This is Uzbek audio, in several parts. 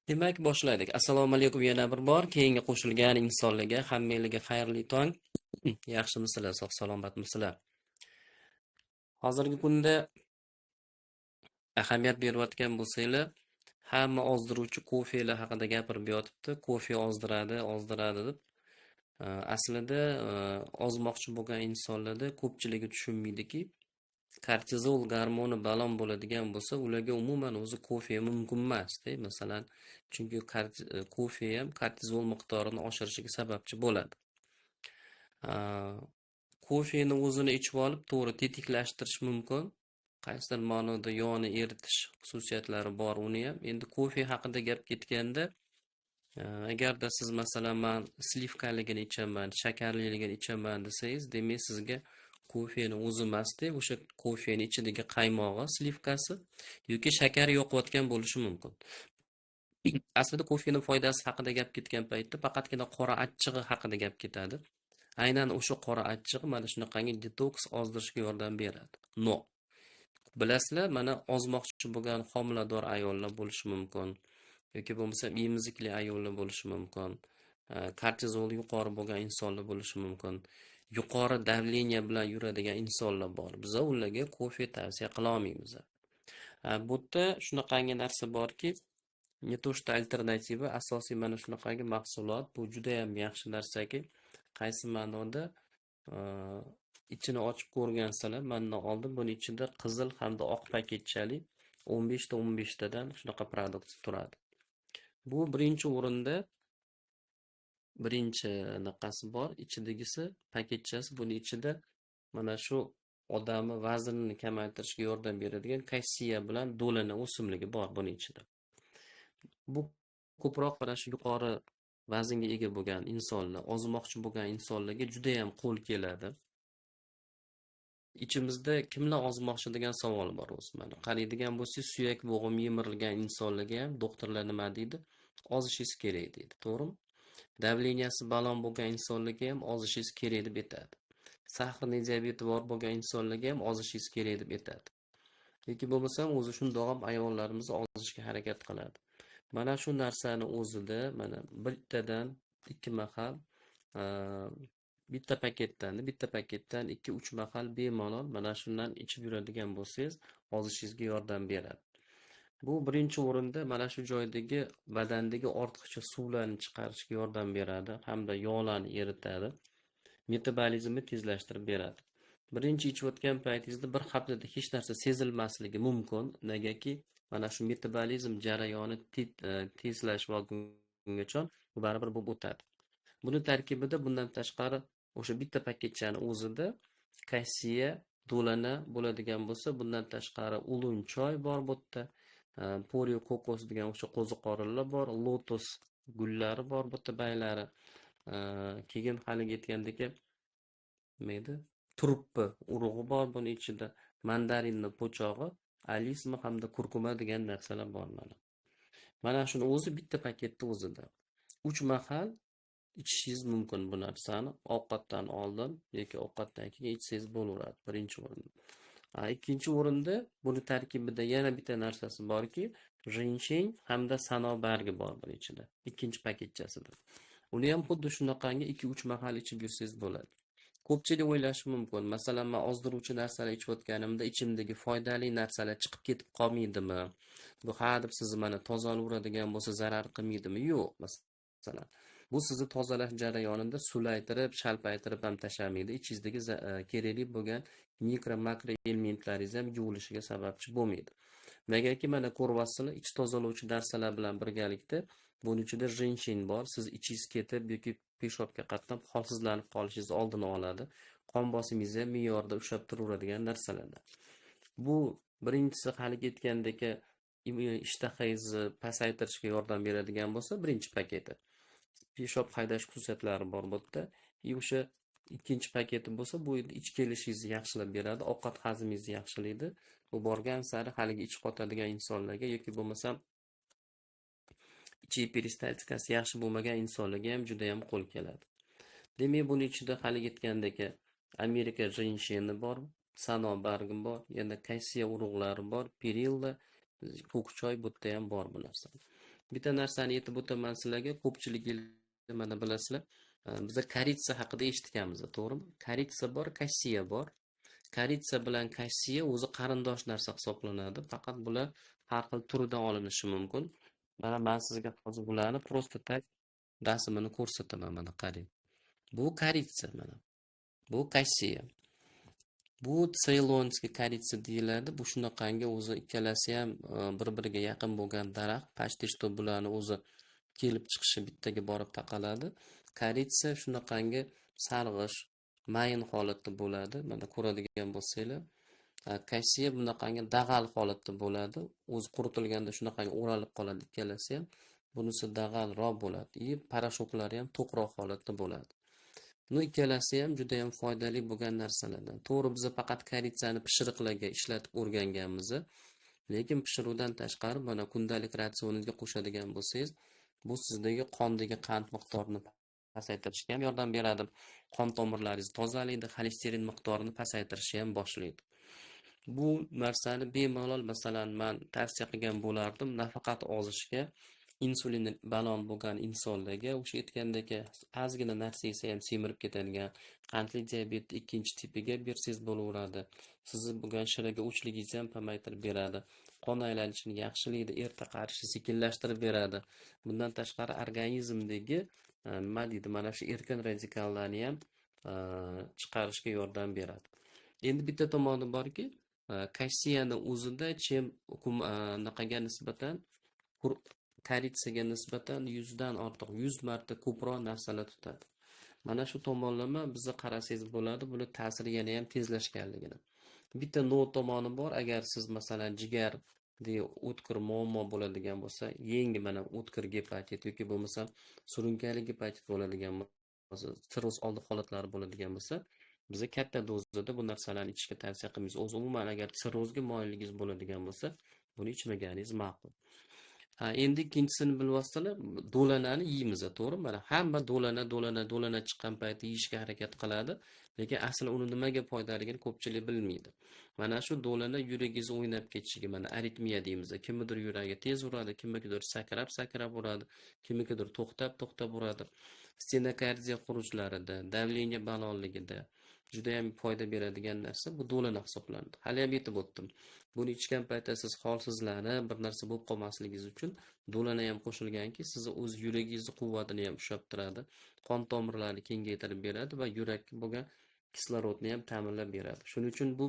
Demak, boshlaydik. Assalomu alaykum yana bir bor keyingi qo'shilgan insonlarga, hammanglarga xayrli tong. Yaxshimisizlar, sog' salomatmisizlar? Hozirgi kunda ahamiyat berayotgan bo'lsanglar, hamma ozdiruvchi kofelar haqida gapirib yotibdi. Kofe ozdiradi, ozdiradi deb. Aslida ozmoqchi bo'lgan insonlarda ko'pchiligi tushunmaydiki, kortizol gormoni baland bo'ladigan bo'lsa, ularga umuman o'zi kofe mumkin emas-da. Masalan, chunki kofe ham kortizol miqdorini oshirishiga sababchi bo'ladi. Kofeni o'zini ichib olib, to'g'ri tetiklashtirish mumkin. Qaysidir ma'noda yog'ni eritish xususiyatlari bor uni ham. Endi kofe haqida gap ketganda, agarda siz, masalan, man sливкаligini ichaman, shakarliligini ichaman desangiz, demak sizga kofeni o'zi emas-da, o'sha kofeni ichidagi qaymog'i, сливка si yoki shakar yoqayotgan bo'lishi mumkin. Aslida kofening foydasi haqida gap ketgan paytda faqatgina qora achchig'i haqida gap ketadi. Aynan o'sha qora achchig'i mana shunaqangi detoks ozdirishga yordam beradi. Но bilasizlar, mana ozmoqchi bo'lgan homilador ayollar bo'lishi mumkin yoki bo'lmasam emizikli ayollar bo'lishi mumkin, kortizol yuqori bo'lgan insonlar bo'lishi mumkin, yuqori давление bilan yuradigan insonlar bor. Biza ularga kofe tavsiya qila olmaymiz. Bu yerda shunaqangi narsa borki, не то что alternativa, asosiy mana shunaqangi mahsulot, bu judayam yaxshi narsaki, qaysi ma'noda, ichini ochib ko'rgansizlar mandan oldin, buni ichida qizil hamda oq paketchali 15 ta 15 tadan shunaqa produkt turadi. Bu birinchi o'rinda, birinchi anaqasi bor, ichidagisi paketchasi, buni ichida mana shu odamni vaznini kamaytirishga yordam beradigan kassiya bilan do'lana o'simligi bor buni ichida. Bu ko'proq mana shu yuqori vaznga ega bo'lgan insonlar, ozmoqchi bo'lgan insonlarga judayam qo'l keladi. Ichimizda kimlar ozmoqchi degan savol bor o'zi mana. Qaraydigan bo'lsangiz, suyak bo'g'im yemirilgan insonlarga ham doktorlar nima deydi? Ozishingiz kerak deydi, to'g'rimi? Давления si baland bo'lgan insonlarga ham ozishingiz kerak deb aytadi. Сахарный diabeti bor bo'lgan insonlarga ham ozishingiz kerak deb aytadi. Yoki bo'lmasam o'zi shundoq ham ayollarimiz ozishga harakat qiladi. Mana shu narsani o'zida mana bittadan ikki mahal, bitta paketdan 2-3 mahal bemalol mana shundan ichib yuradigan bo'lsangiz, ozishingizga yordam beradi. Bu birinchi o'rinda mana shu joydagi badandagi ortiqcha suvlarni chiqarishga yordam beradi hamda yog'larni eritadi. Metabolizmni tezlashtirib beradi. Birinchi ichayotgan paytingizda bir haftada hech narsa sezilmasligi mumkin. Negaki mana shu metabolizm jarayoni tezlashib olgungacha bu baribir bo'lib o'tadi. Buni tarkibida bundan tashqari o'sha bitta paketchani o'zida kassiya, do'lana bo'ladigan bo'lsa, bundan tashqari ulun choy bor bu yerda, porio kokos degan o'sha qo'ziqorinlar bor, lotos gullari bor bu yerda baylari. Keyin haligi aytgandek nima edi? Turppi urug'i bor buni ichida, mandarinni po'chog'i, alisma hamda kurkuma degan narsalar bor mana. Mana shuni o'zi bitta paketda o'zida. 3 mahal ichishingiz mumkin bu narsani. Ovqatdan oldin yoki ovqatdan keyin ichsangiz bo'laveradi birinchi o'rinda. Ikkinchi o'rinda buni tarkibida yana bitta narsasi borki, женьшень hamda sano bargi bor buni ichida. Ikkinchi paketchasida. Uni ham xuddi shunaqangi 2-3 mahal ichib yursangiz bo'ladi. Ko'pchilik o'ylashi mumkin, masalan, men ozdiruvchi narsalar ichayotganimda ichimdagi foydali narsalar chiqib ketib qolmaydimi? Bu ha deb sizni mana tozalaveradigan bo'lsa zarar qilmaydimi? Yo'q, masalan. Bu sizni tozalash jarayonida sulaytirib, shalpaytirib ham tashlamaydi. Ichingizdagi kerakli bo'lgan mikro, makro elementlaringiz ham yuvilishiga sababchi bo'lmaydi. Negaki mana ko'ryapsizlar, ich tozalovchi narsalar bilan birgalikda buni ichida женьшень bor. Siz ichingiz ketib yoki peshobga qatnab holsizlanib qolishingizni oldini oladi. Qon bosimingizni ham me'yorda ushlab turaveradigan narsalardan. Bu birinchisi haligi aytgandek ishtahangizni pasaytirishga yordam beradigan bo'lsa, birinchi paketi. Peshob haydash xususiyatlari bor bu yerda. И o'sha ikkinchi paketi bo'lsa, bu endi ich kelishingizni yaxshilab beradi, ovqat hazmingizni yaxshilaydi. Bu borgan sari haligi ich qotadigan insonlarga yoki bo'lmasam ichak peristaltikasi yaxshi bo'lmagan insonlarga ham juda ham qo'l keladi. Demak, buni ichida haligi aytgandek Amerika женьшени bor, sano bargi bor, yana kassiya urug'lari bor, perilla, ko'k choy bu yerda ham bor bu narsa. Bitta narsani aytib o'taman sizlarga, ko'pchilik mana bilasizlar, biza koritsa haqida eshitganmiz, to'g'rimi? Koritsa bor, kassiya bor. Koritsa bilan kassiya o'zi qarindosh narsa hisoblanadi, faqat bular har xil turidan olinishi mumkin. Mana men sizga hozir bularni просто так rasmini ko'rsataman, mana qarang. Bu koritsa mana. Bu kassiya. Bu ceylonskiy koritsa deyiladi. Bu shunaqangi o'zi ikkalasi ham bir-biriga yaqin bo'lgan daraxt. Почти что bularni o'zi kelib chiqishi bittaga borib taqaladi. Koritsa shunaqangi sarg'ish, mayin holatda bo'ladi. Mana ko'radigan bo'lsanglar, kassiya bunaqangi dag'al holatda bo'ladi. O'zi quritilganda shunaqangi o'ralib qoladi ikkalasi ham. Bunisi dag'alroq bo'ladi. И parashoklari ham to'qroq holatda bo'ladi. Buni ikkalasi ham juda ham foydali bo'lgan narsalardan. To'g'ri, biz faqat koritsani pishiriqlarga ishlatib o'rganganmiz. Lekin pishiruvdan tashqari mana kundalik ratsioningizga qo'shadigan bo'lsangiz, bu sizdagi qondagi qand miqdorini pasaytirishga ham yordam beradi. Qon tomirlaringizni tozalaydi, xolesterin miqdorini pasaytirishni ham boshlaydi. Bu narsani bemalol, masalan, men tavsiya qilgan bo'lardim, nafaqat ozishga, insulin balon bo'lgan insonlarga, o'sha aytgandek, ozgina narsa yesa ham semirib ketadigan qandli diabet 2-tipiga bersangiz bo'laveradi. Sizni bo'lgan shiraga o'chligingizni ham kamaytirib beradi. Qon aylanishini yaxshilaydi, erta qarishni sekinlashtirib beradi. Bundan tashqari organizmdagi nima deydi, mana shu erkin radikallarni ham chiqarishga yordam beradi. Endi bitta tomoni borki, kassiyani o'zida chem anaqaga nisbatan, koritsaga nisbatan 100 dan ortiq, 100 marta ko'proq narsalar tutadi. Mana shu tomonlama bizni qarasangiz bo'ladi, buni ta'siri yana ham tezlashganligini. Bitta no tomoni bor, agar siz masalan jigarda o'tkir muammo bo'ladigan bo'lsa, yangi mana o'tkir gepatit yoki bo'lmasa surunkali gepatit bo'ladigan bo'lsa, sirroz oldi holatlari bo'ladigan bo'lsa, biza katta dozada bu narsalarni ichishga tavsiya qilmaymiz. O'zi umuman agar sirrozga moyilligingiz bo'ladigan bo'lsa, buni ichmaganingiz ma'qul. Ha, endi ikkinchisini bilib olsanglar, do'lanani yeymiz, to'g'rimi? Mana hamma do'lana, do'lana, do'lana chiqqan payti yeyishga harakat qiladi, lekin asli uni nimaga foydaligini ko'pchilik bilmaydi. Mana shu do'lana yuragingiz o'ynab ketishiga, mana aritmiya deymiz. Kimnidir yuragi tez uradi, kimnikidir sakrab-sakrab uradi, kimnikidir to'xtab-to'xtab uradi. Stenokardiya xurujlarida, давление balonligida juda ham foyda beradigan narsa bu do'lana hisoblanadi. Hali ham aytib o'tdim. Buni ichgan paytda siz holsizlanib, bir narsa bo'lib qolmasligingiz uchun do'lana ham qo'shilganki, sizni o'z yuragingizni quvvatini ham ushlab turadi, qon tomirlarini kengaytirib beradi va yurakka bo'lgan kislorodni ham ta'minlab beradi. Shuning uchun bu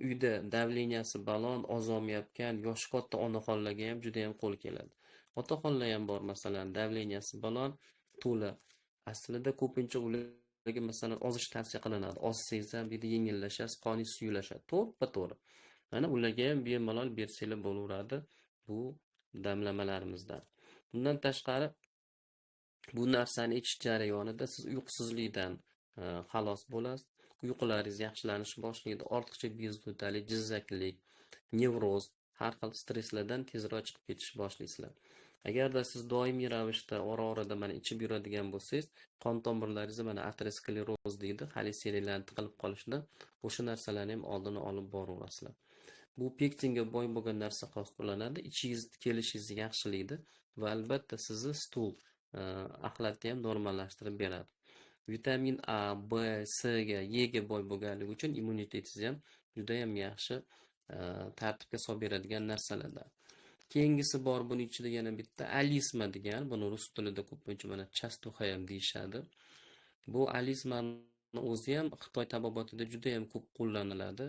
uyda давления si balon, ozolmayotgan yoshi katta onaxonlarga ham juda ham qo'l keladi. Otaxonlar ham bor, masalan, давления si balon, to'la. Aslida ko'pincha ularga masalan ozish tavsiya qilinadi. Ozsangiz ham deydi yengillashasiz, qoningiz suyulashadi. To'ppa-to'g'ri. Mana ularga ham bemalol bersanglar bo'laveradi bu damlamalarimizdan. Bundan tashqari bu narsani ichish jarayonida siz uyqusizlikdan xalos bo'lasiz. Uyqularingiz yaxshilanishni boshlaydi. Ortiqcha bezovtalik, jizzaklik, nevroz, har xil stresslardan tezroq chiqib ketishni boshlaysizlar. Agarda siz doimiy ravishda ora-orada mana ichib yuradigan bo'lsangiz, qon tomirlaringizda mana ateroskleroz deydi, xolesterinlarni tiqilib qolishida o'sha narsalarni ham oldini olib boraverasizlar. Bu pektinga boy bo'lgan narsa hisoblanadi, ichingiz kelishingizni yaxshilaydi va albatta sizni stul axlatni ham normallashtirib beradi. Vitamin A, B, C ga, E ga boy bo'lganligi uchun immunitetingizni ham juda ham yaxshi tartibga solib beradigan narsalardan. Keyingisi bor, buni ichida yana bitta alisma degan, buni rus tilida ko'pincha mana chastuxa ham deyishadi. Bu alismani o'zi ham Xitoy tabobatida juda ham ko'p qo'llaniladi.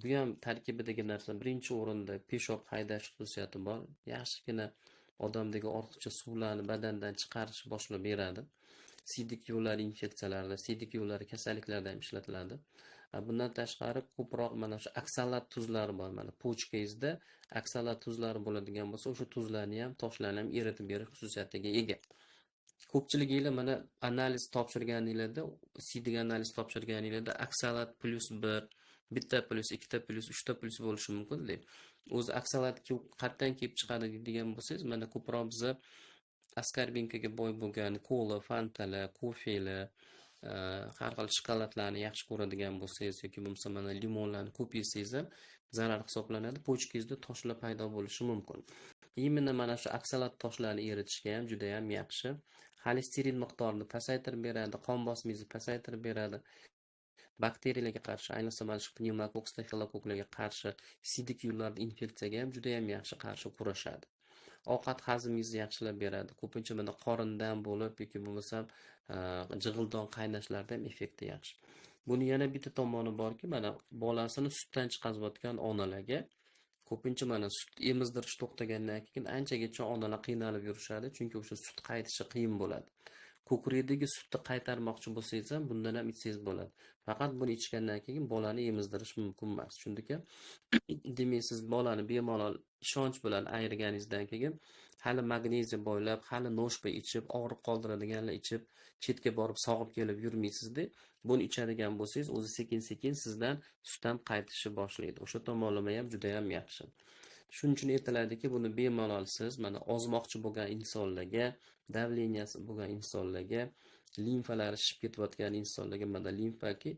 Bu ham tarkibidagi narsa birinchi o'rinda peshob haydash xususiyati bor. Yaxshigina odamdagi ortiqcha suvlarni badandan chiqarish boshlab beradi. Siydik yo'llari infeksiyalarida, siydik yo'llari kasalliklarida ham ishlatiladi. Bundan tashqari ko'proq mana shu oksalat tuzlari bor. Mana pochkangizda oksalat tuzlari bo'ladigan bo'lsa, o'sha tuzlarni ham, toshlarni ham eritib berish xususiyatiga ega. Ko'pchiliginglar mana analiz topshirganinglarda, siydik analiz topshirganinglarda oksalat plyus 1, bitta plyus, ikkita plyus, uchta plyus bo'lishi mumkin deb. O'zi oksalat qayerdan kelib chiqadi degan bo'lsangiz, mana ko'proq biza askorbinkaga boy bo'lgan kola, fantalar, kofelar, har xil shokoladlarni yaxshi ko'radigan bo'lsangiz yoki bo'lmasa mana limonlarni ko'p yesangiz ham zarar hisoblanadi. Pochkangizda toshlar paydo bo'lishi mumkin. Именно mana shu oksalat toshlarni eritishga ham juda ham yaxshi. Xolesterin miqdorini pasaytirib beradi, qon bosimingizni pasaytirib beradi. Bakteriyalarga qarshi, ayniqsa mana shu pnevmokokk, stafilokoklarga qarshi, siydik yo'llarda infeksiyaga ham juda ham yaxshi qarshi kurashadi. Ovqat hazmingizni yaxshilab beradi. Ko'pincha mana qorindan bo'lib yoki bo'lmasam jig'ildon qaynashlarda ham effekti yaxshi. Buni yana bitta tomoni borki, mana bolasini sutdan chiqazayotgan onalarga ko'pincha mana sut emizdirish to'xtagandan keyin anchagacha onalar qiynalib yurishadi, chunki o'sha sut qaytishi qiyin bo'ladi. Ko'krakdagi sutni qaytarmoqchi bo'lsangiz ham bundan ham ichsangiz bo'ladi. Faqat buni ichgandan keyin bolani emizdirish mumkin emas. Shundaki, demak siz bolani bemalol ishonch bilan ayirganingizdan keyin hali magneziya boylab, hali noshpa ichib, og'riq qoldiradiganlar ichib, chetga borib sog'ib kelib yurmaysizda. Buni ichadigan bo'lsangiz, o'zi sekin-sekin sizdan sut ham qaytishni boshlaydi. O'sha tomonlama ham juda ham yaxshi. Shuning uchun aytiladiki, buni bemalol siz mana ozmoqchi bo'lgan insonlarga, davleniyasi bo'lgan insonlarga, limfalari shishib ketayotgan insonlarga, mana limfaki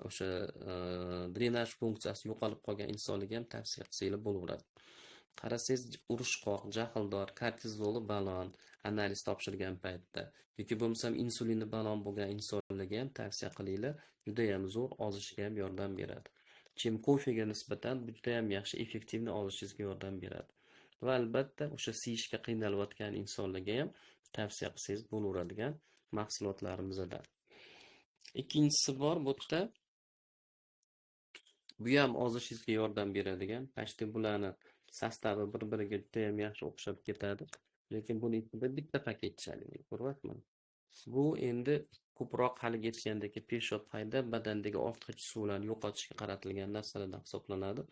o'sha drenaj funksiyasi yo'qolib qolgan insonlarga ham tavsiya qilsanglar bo'laveradi. Qarasangiz, urushqoq, jahldor, kortizoli balon analiz topshirgan paytda yoki bo'lmasam insulini balon bo'lgan insonlarga ham tavsiya qilinglar, juda ham zo'r ozishga ham yordam beradi. Chem kofega nisbatan bu juda ham yaxshi effektivni ozishingizga yordam beradi. Va albatta o'sha siyishga qiynalayotgan insonlarga ham tavsiya qilsangiz bo'laveradigan mahsulotlarimizdan. Ikkinchisi bor bu yerda, bu ham ozishingizga yordam beradigan. Почти bularni sostavi bir-biriga juda ham yaxshi o'xshab ketadi. Lekin buni ichida bitta paketchalik ko'ryapman. Bu endi ko'proq haligi aytgandek peshob haydab badandagi ortiqcha suvlarni yo'qotishga qaratilgan narsalardan hisoblanadi.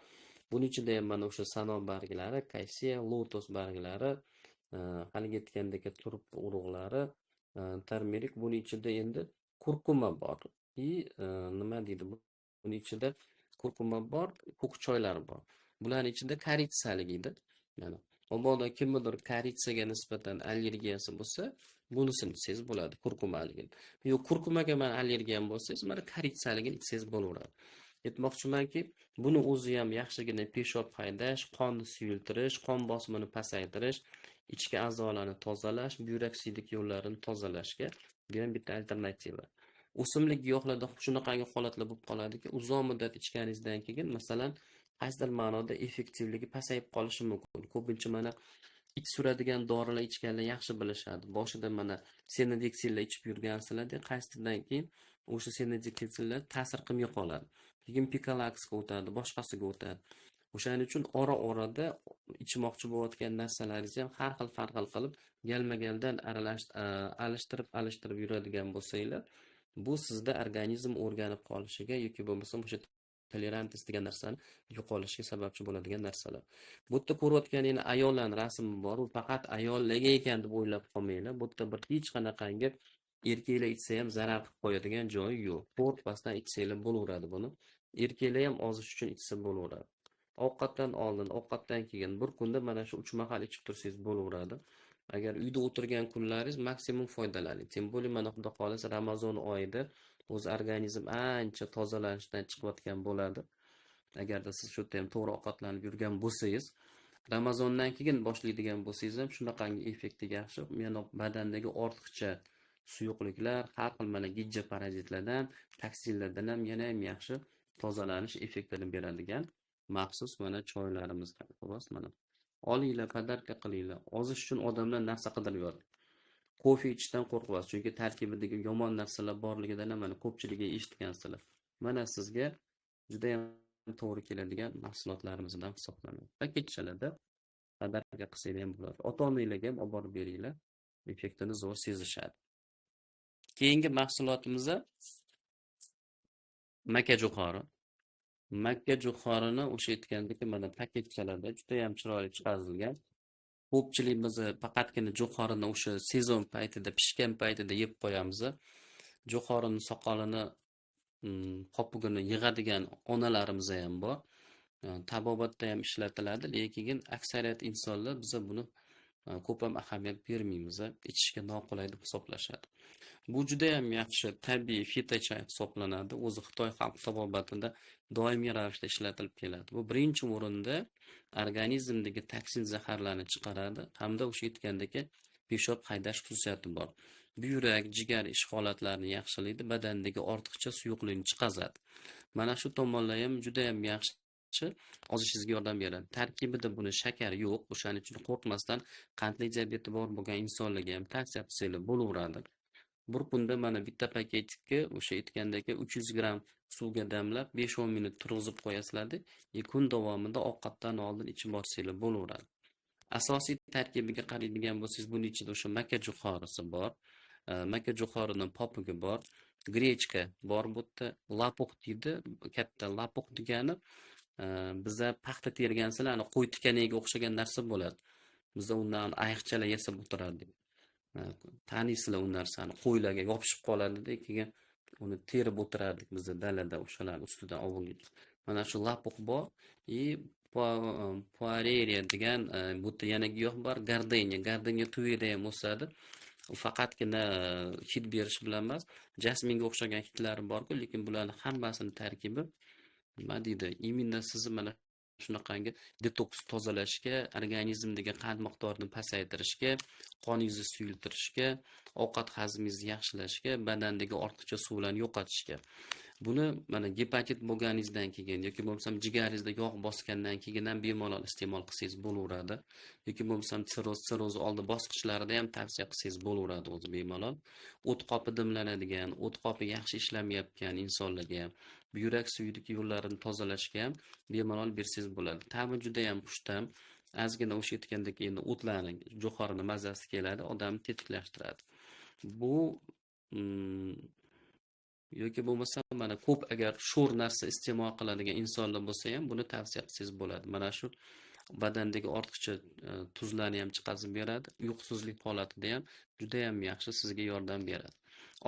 Buning ichida ham mana o'sha sano barglari, kaysiya, lotos barglari, haligi aytgandek turp urug'lari, turmerik. Buning ichida endi kurkuma bor. Nima deydi? Buning ichida kurkuma bor, ko'k choylar bor. Bularning ichida koritsalik edi. Mana mabodo kimnidir koritsaga nisbatan allergiyasi bo'lsa, bunisini ichsangiz bo'ladi, kurkumaligini. Yo'q, kurkumaga mana allergiyam bo'lsangiz, mana koritsaligini ichsangiz bo'laveradi. Aytmoqchimanki, buni o'zi ham yaxshigina peshob haydash, qonni suyultirish, qon bosimini pasaytirish, ichki a'zolarni tozalash, buyrak siydik yo'llarini tozalashga bu ham bitta alternativa. O'simlik giyohlarda shunaqangi holatlar bo'lib qoladiki, uzoq muddat ichganingizdan keyin, masalan, qaysidir ma'noda effektivligi pasayib qolishi mumkin. Ko'pincha mana ich suradigan dorilar ichganlar yaxshi bilishadi. Boshida mana senodeksillar ichib yurgansizlar, qaysidan keyin o'sha senodeksillar ta'sir qilmay qoladi. Keyin pikalaksga o'tadi, boshqasiga o'tadi. O'shaning uchun ora-orada ichmoqchi bo'layotgan narsalaringizni ham har xil farqli qilib, galma-galdan alishtirib yuradigan bo'lsanglar, bu sizda organizm o'rganib qolishiga yoki bo'lmasa o'sha tolerantность degan narsani yo'qolishiga sababchi bo'ladigan narsalar. Bu yerda ko'rayotgan yana ayollarning rasmi bor, u faqat ayollarga ekan deb o'ylab qolmanglar. Bu yerda bir hech qanaqangi erkaklar ichsa ham zarar qilib qo'yadigan joyi yo'q. Qo'rqmasdan ichsanglar bo'laveradi buni. Erkaklar ham ozish uchun ichsa bo'laveradi. Ovqatdan oldin, ovqatdan keyin bir kunda mana shu 3 mahal ichib tursangiz bo'laveradi. Agar uyda o'tirgan kunlaringiz maksimum foydalaning. Тем более mana Xudo xohlasa Ramazon oyida o'z organizm ancha tozalanishdan chiqayotgan bo'ladi. Agarda siz shu yerda ham to'g'ri ovqatlanib yurgan bo'lsangiz, Ramazondan keyin boshlaydigan bo'lsangiz ham shunaqangi effekti yaxshi. Yana badandagi ortiqcha suyuqliklar, har xil mana gijja parazitlardan, toksinlardan ham yana ham yaxshi tozalanish effektini beradigan maxsus mana choylarimiz. Xolos, mana olinglar, podarka qilinglar. Ozish uchun odamlar narsa qidirib yuradi. Kofe ichishdan qo'rqyapsiz, chunki tarkibidagi yomon narsalar borligidan ham mana ko'pchiligi eshitgansizlar. Mana sizga juda ham to'g'ri keladigan mahsulotlarimizdan hisoblanadi. Paketchalarda podarka qilsanglar ham bo'ladi. Ota-onalarga ham olib borib beringlar, effektini zo'r sezishadi. Keyingi mahsulotimiz makka jo'xori. Makka jo'xorini o'sha aytgandek mana paketchalarda juda ham chiroyli chiqarilgan. Ko'pchiligimiz faqatgina jo'xorini o'sha sezon paytida, pishgan paytida yeb qo'yamiz. Jo'xorini soqolini, qopugini yig'adigan onalarimiz ham bor. Tabobatda ham ishlatiladi, lekin aksariyat insonlar biza buni ko'p ham ahamiyat bermaymiz, ichishga noqulay deb hisoblashadi. Bu juda ham yaxshi tabiiy fitochay hisoblanadi. O'zi Xitoy xalq tabobatida doimiy ravishda ishlatilib keladi. Bu birinchi o'rinda organizmdagi toksin zaharlarni chiqaradi hamda o'sha aytgandek peshob haydash xususiyati bor. Buyrak, jigar ish holatlarini yaxshilaydi, badandagi ortiqcha suyuqlikni chiqazadi. Mana shu tomonlar ham juda ham yaxshi ozishingizga yordam beradi. Tarkibida buni shakar yo'q, o'shaning uchun qo'rqmasdan qandli diabeti bor bo'lgan insonlarga ham tavsiya qilsangiz bo'laveradi. Bir kunda mana bitta paketga o'sha aytgandek 300 gramm suvga damlab 5-10 minut turg'izib qo'yasizlar-da, kun davomida ovqatdan oldin ichib borsanglar bo'laveradi. Asosiy tarkibiga qaraydigan bo'lsangiz, buning ichida o'sha maka jo'xorisi bor, maka jo'xorining popugi bor, grechka bor bu yerda, лопух deydi, katta лопух degani biza paxta tergansizlar, ana qo'y tikaniga o'xshagan narsa bo'ladi. Biza undan ayiqchalar yasab o'tirardik. Taniysizlar u narsani, qo'ylarga yopishib qoladida, keyin uni terib o'tirardik biza dalada, o'shalar ustidan ovulga. Mana shu лопух bor и pueraria degan bu yerda yana giyoh bor, gardeniya. Gardeniya tuvida ham o'sadi. U faqatgina hid berish bilan emas, jasminga o'xshagan hidlari bor-ku, lekin bularning hammasini tarkibi nima deydi? Именно sizni mana shunaqangi detoks tozalashga, organizmdagi qand miqdorini pasaytirishga, qoningizni suyultirishga, ovqat hazmingizni yaxshilashga, badandagi ortiqcha suvlarni yo'qotishga. Buni mana gepatit bo'lganingizdan keyin yoki bo'lmasam jigaringizda yog' bosgandan keyin ham bemalol iste'mol qilsangiz bo'laveradi. Yoki bo'lmasam sirroz oldi bosqichlarida ham tavsiya qilsangiz bo'laveradi o'zi bemalol. O't qopi dimlanadigan, o't qopi yaxshi ishlamayotgan insonlarga ham, buyrak suyuqlik yo'llarini tozalashga ham bemalol bersangiz bo'ladi. Ta'mi juda ham xushta'm. Ozgina o'sha aytgandek endi o'tlarning jo'xorini mazasi keladi, odamni tetiklashtiradi. Bu yoki bo'lmasa mana ko'p agar sho'r narsa iste'mol qiladigan insonlar bo'lsa ham buni tavsiya qilsangiz bo'ladi. Mana shu badandagi ortiqcha tuzlarni ham chiqarib beradi. Uyqusizlik holatida ham juda ham yaxshi sizga yordam beradi.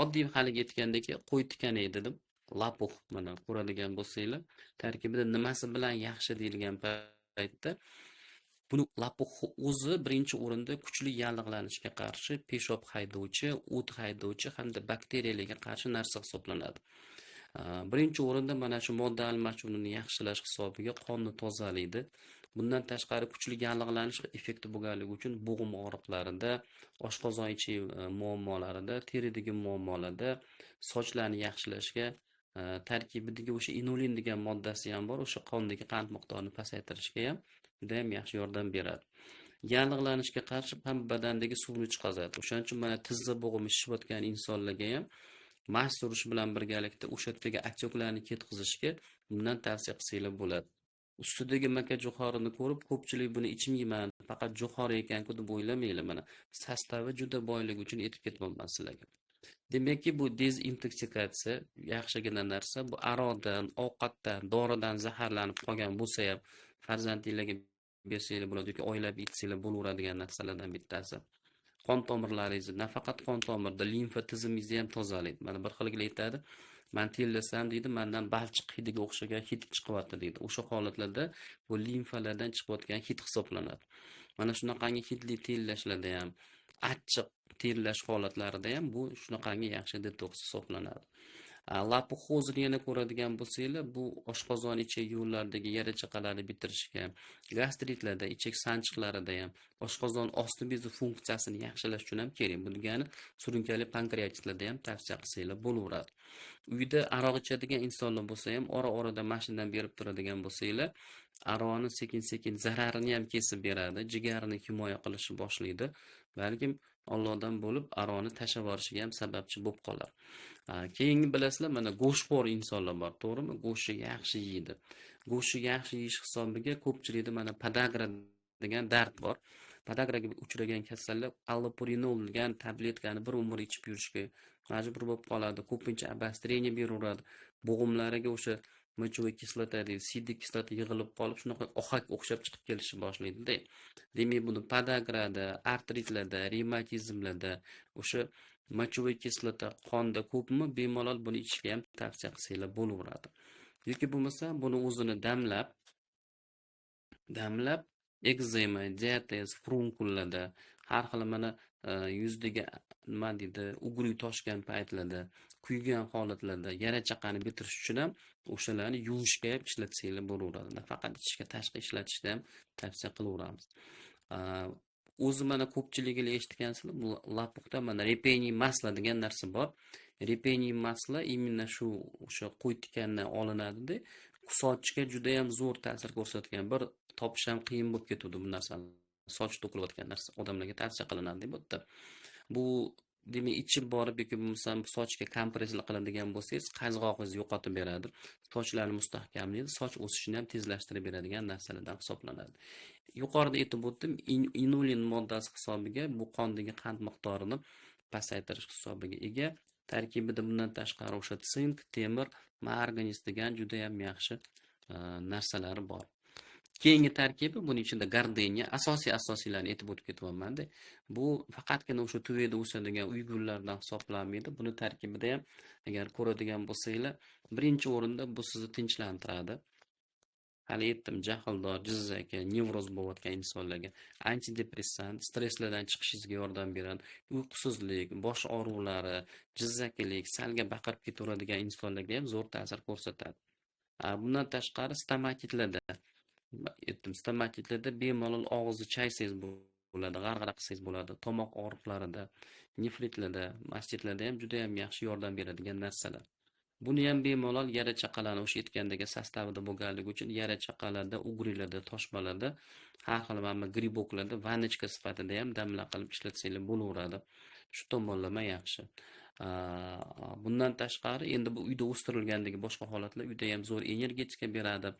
Oddiy haligi aytgandek qo'y tikani dedim. Лопух mana ko'radigan bo'lsanglar, tarkibida nimasi bilan yaxshi deyilgan paytda buni лопух o'zi birinchi o'rinda kuchli yallig'lanishga qarshi, peshob haydovchi, o't haydovchi hamda bakteriyalarga qarshi narsa hisoblanadi. Birinchi o'rinda mana shu modda almashinuvini yaxshilash hisobiga qonni tozalaydi. Bundan tashqari kuchli yallig'lanish effekti bo'lganligi uchun bo'g'im og'riqlarida, oshqozon ichi muammolarida, teridagi muammolarda, sochlarni yaxshilashga, tarkibidagi o'sha inulin degan moddasi ham bor, o'sha qondagi qand miqdorini pasaytirishga ham juda ham yaxshi yordam beradi. Yallig'lanishga qarshi ham badandagi suvni chiqazadi. O'shaning uchun mana tizza bo'g'imi shishayotgan insonlarga ham mast surish bilan birgalikda o'sha yerdagi отёк larni ketkazishga bundan tavsiya qilsanglar bo'ladi. Ustidagi maka jo'xorini ko'rib ko'pchilik buni ichmayman, faqat jo'xori ekan-ku deb o'ylamanglar. Mana составi juda boyligi uchun aytib ketyapman sizlarga. Demakki, bu dezintoksikatsiya yaxshigina narsa. Bu aroqdan, ovqatdan, doridan zaharlanib qolgan bo'lsa ham farzandinglarga bersanglar bo'ladi yoki oilaviy ichsanglar bo'laveradigan narsalardan bittasi. Qon tomirlaringizni, nafaqat qon tomirda, limfa tizimingizni ham tozalaydi. Mana bir xilgilar aytadi, men terlasam deydi, mendan balchiq hidiga o'xshagan hid chiqyapti deydi. O'sha holatlarda bu limfalardan chiqayotgan hid hisoblanadi. Mana shunaqangi hidli terlashlarda ham, achchiq terlash holatlarida ham bu shunaqangi yaxshi detoks hisoblanadi. Лопух o'zini yana ko'radigan bo'lsanglar, bu oshqozon ichak yo'llaridagi yara chaqalarni bitirishga, gastritlarda, ichak sanchiqlarida ham, oshqozon osti bezi funksiyasini yaxshilash uchun ham kerak. Bu degani surunkali pankreatitlarda ham tavsiya qilsanglar bo'laveradi. Uyda aroq ichadigan insonlar bo'lsa ham, ora-orada mashinadan berib turadigan bo'lsanglar, aroqni sekin-sekin zararini ham kesib beradi, jigarni himoya qilishni boshlaydi. Balkim Allohdan bo'lib aroqni tashlab yuborishiga ham sababchi bo'lib qolar. Keyingi bilasizlar, mana go'shtxo'r insonlar bor, to'g'rimi? Go'shtni yaxshi yeydi. Go'shtni yaxshi yeyish hisobiga ko'pchilikda mana podagra degan dard bor. Podagraga uchragan kasallar allopurinol degan tabletkani bir umr ichib yurishga majbur bo'lib qoladi. Ko'pincha обострение beraveradi. Bo'g'imlariga o'sha мочевой kislota deydi, siydik kislota yig'ilib qolib, shunaqa ohak o'xshab chiqib kelishni boshlaydi-da. Demak, buni podagrada, artritlarda, revmatizmlarda o'sha мочевой kislota qonda ko'pmi, bemalol buni ichishga ham tavsiya qilsanglar bo'laveradi. Yoki bo'lmasa buni o'zini damlab Ekzema, diatez, furunkullarda, har xil mana yuzdagi nima deydi, ugri toshgan paytlarda, kuygan holatlarda yara chaqani bitirish uchun ham o'shalarni yuvishga ham ishlatsanglar bo'laveradi. Nafaqat ichishga, tashqi ishlatishda ham tavsiya qilaveramiz. O'zi mana ko'pchiliginglar eshitgansizlar, bu лопух da mana репейный масло degan narsa bor. Репейный масло именно shu o'sha qo'y tikandan olinadida, sochga juda ham zo'r ta'sir ko'rsatgan. Bir topish ham qiyin bo'lib ketadi bu narsani. Soch to'kilayotgan narsa odamlarga tavsiya qilinadi bu yerda. Bu demak ichib borib yoki bo'lmasam sochga kompresslar qiladigan bo'lsangiz, qazg'og'ingizni yo'qotib beradi. Sochlarni mustahkamlaydi, soch o'sishini ham tezlashtirib beradigan narsalardan hisoblanadi. Yuqorida aytib o'tdim, inulin moddasi hisobiga bu qondagi qand miqdorini pasaytirish hisobiga ega. Tarkibida bundan tashqari o'sha sink, temir, marganis degan juda ham yaxshi narsalari bor. Keyingi tarkibi buning ichida gardeniya, asosiylarni aytib o'tib ketyapman-da. Bu faqatgina o'sha tuvakda o'sadigan uy gullaridan hisoblanmaydi. Buni tarkibida ham agar ko'radigan bo'lsanglar, birinchi o'rinda bu sizni tinchlantiradi. Hali aytdim, jahldor, jizzaki, nevroz bo'layotgan insonlarga antidepressant, stresslardan chiqishingizga yordam beradi. Uyqusizlik, bosh og'riqlari, jizzakilik, salga baqirib ketaveradigan insonlarga ham zo'r ta'sir ko'rsatadi. Bundan tashqari stomatitlarda aytdim, stomatitlarda bemalol og'izni chaysangiz bo'ladi, g'arg'ara qilsangiz bo'ladi. Tomoq og'riqlarida, nefritlarda, mastitlarda ham juda ham yaxshi yordam beradigan narsalar. Buni ham bemalol yara chaqalarni o'sha aytgandagi sostavida bo'lganligi uchun yara chaqalarda, ugrilarda, toshmalarda, har xil mana griboklarda vanichka sifatida ham damla qilib ishlatsanglar bo'laveradi. Shu tomonlama yaxshi. Bundan tashqari endi bu uyda o'stirilgandagi boshqa holatlar uyda ham zo'r energetika beradi.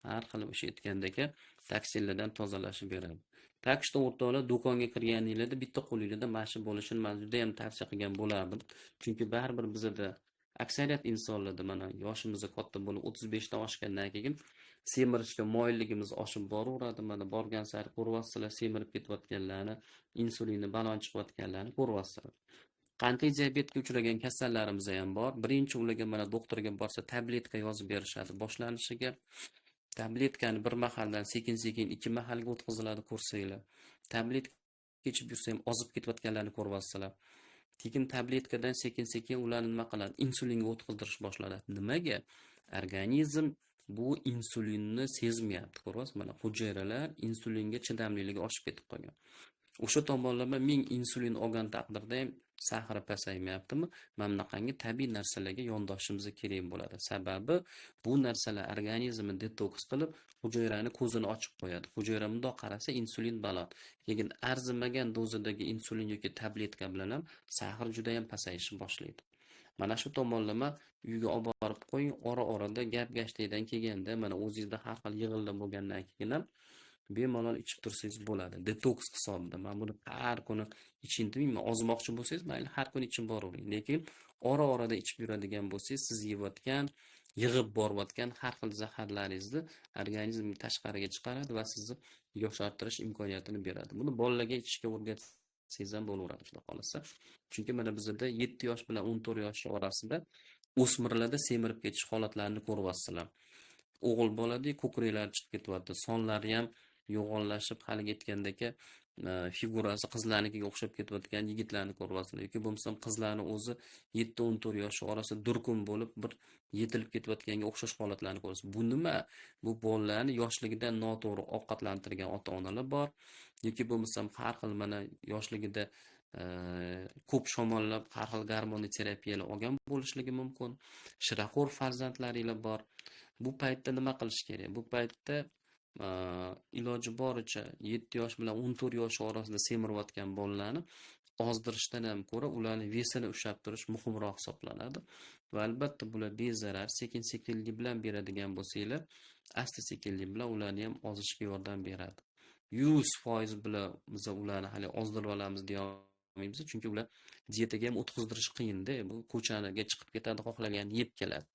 Har xil o'sha aytgandagi toksinlardan tozalashib beradi. Так что o'rtoqlar, do'konga kirganinglarda bitta qo'lingizda mana shu bo'lishini men juda ham tavsiya qilgan bo'lardim. Chunki baribir bizada aksariyat insonlarda mana yoshimiz katta bo'lib 35 dan oshgandan keyin semirishga moyilligimiz oshib boraveradi. Mana borgan sari ko'ryapsizlar, semirib ketayotganlarni, insulini balon chiqayotganlarni ko'ryapsizlar. Qandli diabetga uchragan kasallarimiz ham bor. Birinchi ularga mana doktorga borsa tabletka yozib berishadi boshlanishiga. Tabletkani bir mahaldan sekin-sekin 2 mahalga o'tkaziladi ko'rsanglar. Tabletka ichib yursa ham ozib ketayotganlarni ko'ryapsizlar. Keyin tabletkadan sekin-sekin ularni nima qiladi? Insulinga o'tkazdirish boshlanadi. Nimaga? Organizm bu insulinni sezmayapti, ko'ryapsiz? Mana hujayralar insulinga chidamliligi oshib ketib qolgan. O'sha tomonlama ming insulin olgan taqdirda ham sahri pasaymayaptimi? Mana bunaqangi tabiiy narsalarga yondoshimiz kerak bo'ladi. Sababi bu narsalar organizmni detoks qilib, hujayrani ko'zini ochib qo'yadi. Hujayra bundoq qarasa insulin baland. Lekin arzimagan dozadagi insulin yoki tabletka bilan ham sahr juda ham pasayishni boshlaydi. Mana shu tomonlama uyga olib borib qo'ying, ora-orada gap-gashlikdan kelganda, mana o'zingizda har xil yig'inlar bo'lgandan keyin ham bemalol ichib tursangiz bo'ladi. Detoks hisobida. Men buni har kuni iching demayman. Ozmoqchi bo'lsangiz, mayli har kuni ichib boravering. Lekin ora-orada ichib yuradigan bo'lsangiz, siz yeyotgan, yig'ib borayotgan har xil zaharlaringizni organizm tashqariga chiqaradi va sizni yoshartirish imkoniyatini beradi. Buni bolalarga ichishga o'rgatsangiz ham bo'laveradi, xudo xolasa. Chunki mana bizda 7 yosh bilan 14 yosh orasida o'smirlarda semirib ketish holatlarini ko'ryapsizlar. O'g'il bolada ko'kraklari chiqib ketyapti, sonlari ham yo'g'onlashib, haligi aytgandagi figurasi qizlarnikiga o'xshab ketayotgan yigitlarni ko'ryapsizlar yoki bo'lmasam qizlarni o'zi 7-14 yosh orasida durkun bo'lib bir yetilib ketayotganga o'xshash holatlarni ko'rasiz. Bu nima? Bu bolalarni yoshligidan noto'g'ri ovqatlantirgan ota-onalar bor yoki bo'lmasam har xil mana yoshligida ko'p shamollab har xil gormonli terapiyalar olgan bo'lishligi mumkin. Shiraxo'r farzandlaringlar bor. Bu paytda nima qilish kerak? Bu paytda iloji boricha 7 yosh bilan 14 yosh orasida semirayotgan bolalarni ozdirishdan ham ko'ra ularni vesini ushlab turish muhimroq hisoblanadi. Va albatta bular bezarar, sekin-sekinlik bilan beradigan bo'lsanglar, asta-sekinlik bilan ularni ham ozishga yordam beradi. 100% bilan biz ularni hali ozdirib olamiz deya olmaymiz, chunki ular dietaga ham o'tkazdirish qiyinda, bu ko'chaga chiqib ketadi, xohlaganini yeb keladi.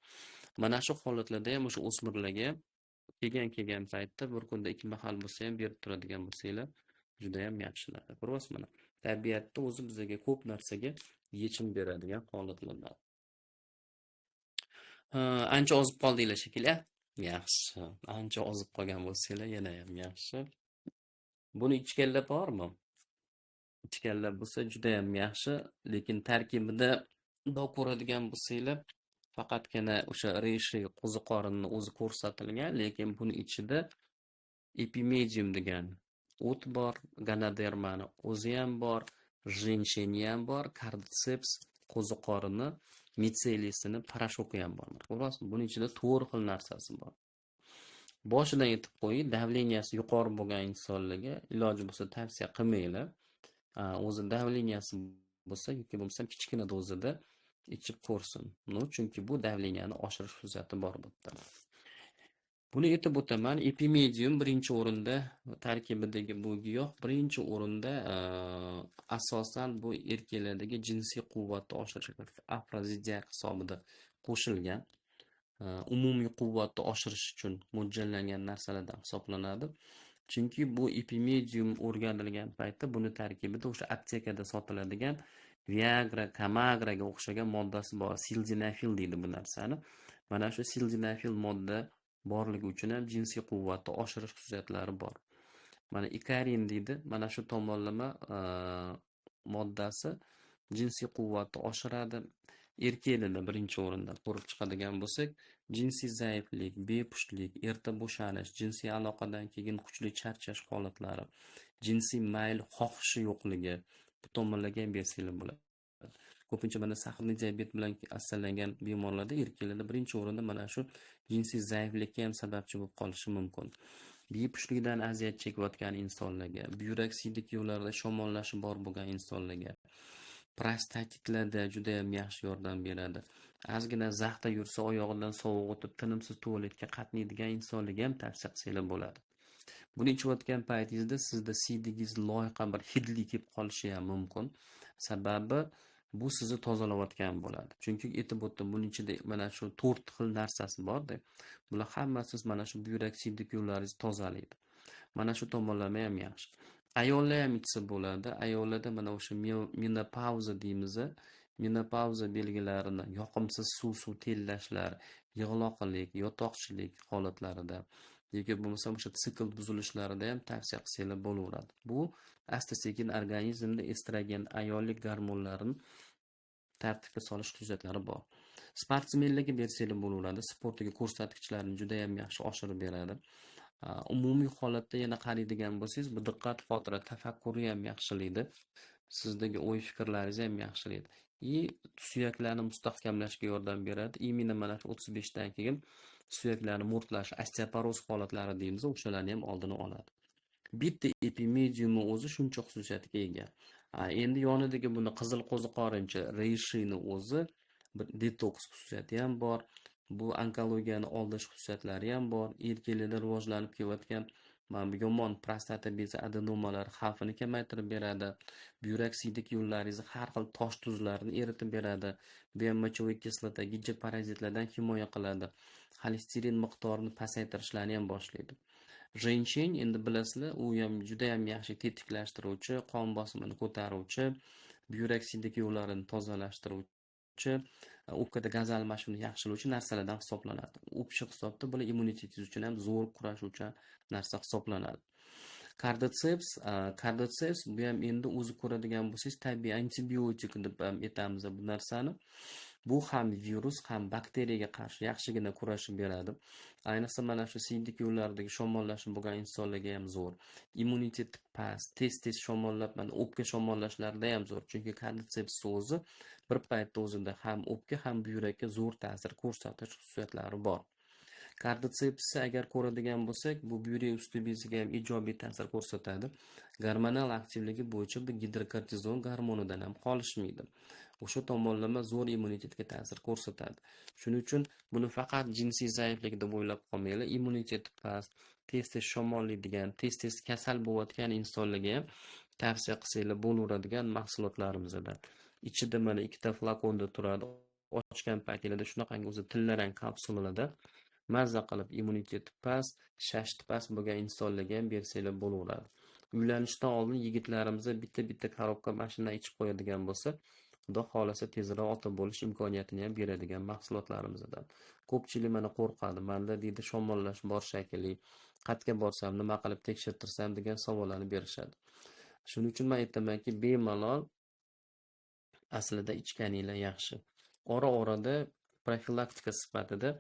Mana shu holatlarda ham o'sha o'smirlarga kelgan paytda bir kunda 2 mahal bo'lsa ham berib turadigan bo'lsanglar, juda ham yaxshi narsa. Ko'ryapsiz mana. Tabiatda o'zi bizga ko'p narsaga yechim beradigan holatlar. Ancha ozib qoldinglar shekilli. Yaxshi. Ancha ozib qolgan bo'lsanglar yana ham yaxshi. Buni ichganlar bormi? Ichganlar bo'lsa juda ham yaxshi, lekin tarkibida bundoq ko'radigan bo'lsanglar, faqatgina o'sha reishi qo'ziqorinni o'zi ko'rsatilgan, lekin buni ichida epimedium degan o't bor, ganodermani o'zi ham bor, женьшени ham bor, karditseps qo'ziqorini mitseliyasini parashoki ham bor. Ko'ryapsizmi? Buni ichida 4 xil narsasi bor. Boshidan aytib qo'ying, davleniyasi yuqori bo'lgan insonlarga iloji bo'lsa tavsiya qilmanglar. O'zi davleniyasi bo'lsa yoki bo'lmasam kichkina dozada ichib ko'rsin. No, chunki bu davleniyani oshirish xususiyati bor bu yerda. Buni aytib o'taman, epimedium birinchi o'rinda, tarkibidagi bu giyoh birinchi o'rinda, asosan bu erkaklardagi jinsiy quvvatni oshirish afrodiziak hisobida qo'shilgan. Umumiy quvvatni oshirish uchun mo'ljallangan narsalardan hisoblanadi. Chunki bu epimedium o'rganilgan paytda buni tarkibida o'sha aptekada sotiladigan Viagra, Kamagraga o'xshagan moddasi bor, sildenafil deydi bu narsani. Mana shu sildenafil modda borligi uchun ham jinsiy quvvatni oshirish xususiyatlari bor. Mana ikarin deydi, mana shu tomonlama moddasi jinsiy quvvatni oshiradi. Erkaklarda birinchi o'rinda ko'rib chiqadigan bo'lsak, jinsiy zaiflik, bepushtlik, erta bo'shanish, jinsiy aloqadan keyin kuchli charchash holatlari, jinsiy mayl xohishi yo'qligi, bu tomonlarga ham bersanglar bo'ladi. Ko'pincha mana saxarli diabet bilan kasallangan bemorlarda, erkaklarda birinchi o'rinda mana shu jinsiy zaiflikka ham sababchi bo'lib qolishi mumkin. Bepushtlikdan aziyat chekayotgan insonlarga, buyrak siydik yo'llarida shamollashi bor bo'lgan insonlarga, prostatitlarda juda ham yaxshi yordam beradi. Ozgina zaxda yursa oyog'idan sovuq o'tib tinimsiz tualetga qatnaydigan insonlarga ham tavsiya qilsanglar bo'ladi. Buni ichayotgan paytingizda sizda siydigingiz loyqa bir hidli kelib qolishi ham mumkin. Sababi bu sizni tozalayotgan bo'ladi. Chunki aytib o'tdim, buning ichida mana shu 4 xil narsasi bor-da. Bular hammasi mana shu buyrak siydik yo'llaringizni tozalaydi. Mana shu tomonlama ham yaxshi. Ayollar ham ichsa bo'ladi. Ayollarda mana o'sha menopauza deymiz, menopauza belgilarini, yoqimsiz suv tellashlar, yig'loqlik, yotoqchilik holatlarida yoki bo'lmasam o'sha sikl buzilishlarida ham tavsiya qilsanglar bo'laveradi. Bu asta-sekin organizmda estrogen, ayollik gormonlarini tartibga solish xususiyatlari bor. Sportsmenlarga bersanglar bo'laveradi, sportdagi ko'rsatkichlarni juda ham yaxshi oshirib beradi. Umumiy holatda yana qaraydigan bo'lsangiz, bu diqqat, xotira, tafakkurni ham yaxshilaydi. Sizdagi o'y-fikrlaringizni ham yaxshilaydi. И suyaklarni mustahkamlashga yordam beradi. Именно mana shu 35 dan keyin suyaklarni mo'rtlash, osteoporoz holatlari deymiz, o'shalarni ham oldini oladi. Bitta epimediumni o'zi shuncha xususiyatga ega. Endi yonidagi buni qizil qo'ziqorincha reyshini o'zi bir detoks xususiyati ham bor. Bu onkologiyani oldish xususiyatlari ham bor. Erkaklarda rivojlanib kelayotgan mana bu yomon prostata bezi adenomalari xavfini kamaytirib beradi. Buyrak siydik yo'llaringizni har xil tosh tuzlarini eritib beradi. Bu ham mochevой kislota, gijja parazitlardan himoya qiladi. Xolesterin miqdorini pasaytirishlarni ham boshlaydi. Женьшень endi bilasizlar, u ham juda ham yaxshi tetiklashtiruvchi, qon bosimini ko'taruvchi, buyrak siydik yo'llarini tozalashtiruvchi, o'pkada gaz almashuvini yaxshilovchi narsalardan hisoblanadi. Общий hisobda bular immunitetingiz uchun ham zo'r kurashuvchi narsa hisoblanadi. Karditseps bu ham endi o'zi ko'radigan bo'lsangiz tabiiy antibiotik deb ham aytamiz bu narsani. Bu ham virus, ham bakteriyaga qarshi yaxshigina kurashib beradi. Ayniqsa mana shu siydik yo'llaridagi shamollashi bo'lgan insonlarga ham zo'r. Immuniteti past, tez-tez shamollab, mana o'pka shamollashlarida ham zo'r. Chunki karditseps o'zi bir paytda o'zida ham o'pka, ham buyrakka zo'r ta'sir ko'rsatish xususiyatlari bor. Karditsepsni agar ko'radigan bo'lsak, bu buyrak usti beziga ham ijobiy ta'sir ko'rsatadi. Gormonal aktivligi bo'yicha bu gidrokortizon gormonidan ham qolishmaydi. O'sha tomonlama zo'r immunitetga ta'sir ko'rsatadi. Shuning uchun buni faqat jinsiy zaiflik deb o'ylab qolmanglar. Immuniteti past, tez-tez shamollaydigan, tez-tez kasal bo'layotgan insonlarga ham tavsiya qilsanglar bo'laveradigan mahsulotlarimizdan. Ichida mana ikkita flakonda turadi. Ochgan paytingizda shunaqangi o'zi tillarang kapsulalarda mazza qilib immuniteti past, shashti past bo'lgan insonlarga ham bersanglar bo'laveradi. Uylanishdan oldin yigitlarimizga bitta-bitta korobka mashina ichib qo'yadigan bo'lsa, Xudo xohlasa tezroq ota bo'lish imkoniyatini ham beradigan mahsulotlarimizdan. Ko'pchilik mana qo'rqadi. Menda deydi shamollash bor shekilli, Qayerga borsam, nima qilib tekshirtirsam degan savollarni berishadi. Shuning uchun men aytamanki, bemalol aslida ichganinglar yaxshi. Ora-orada profilaktika sifatida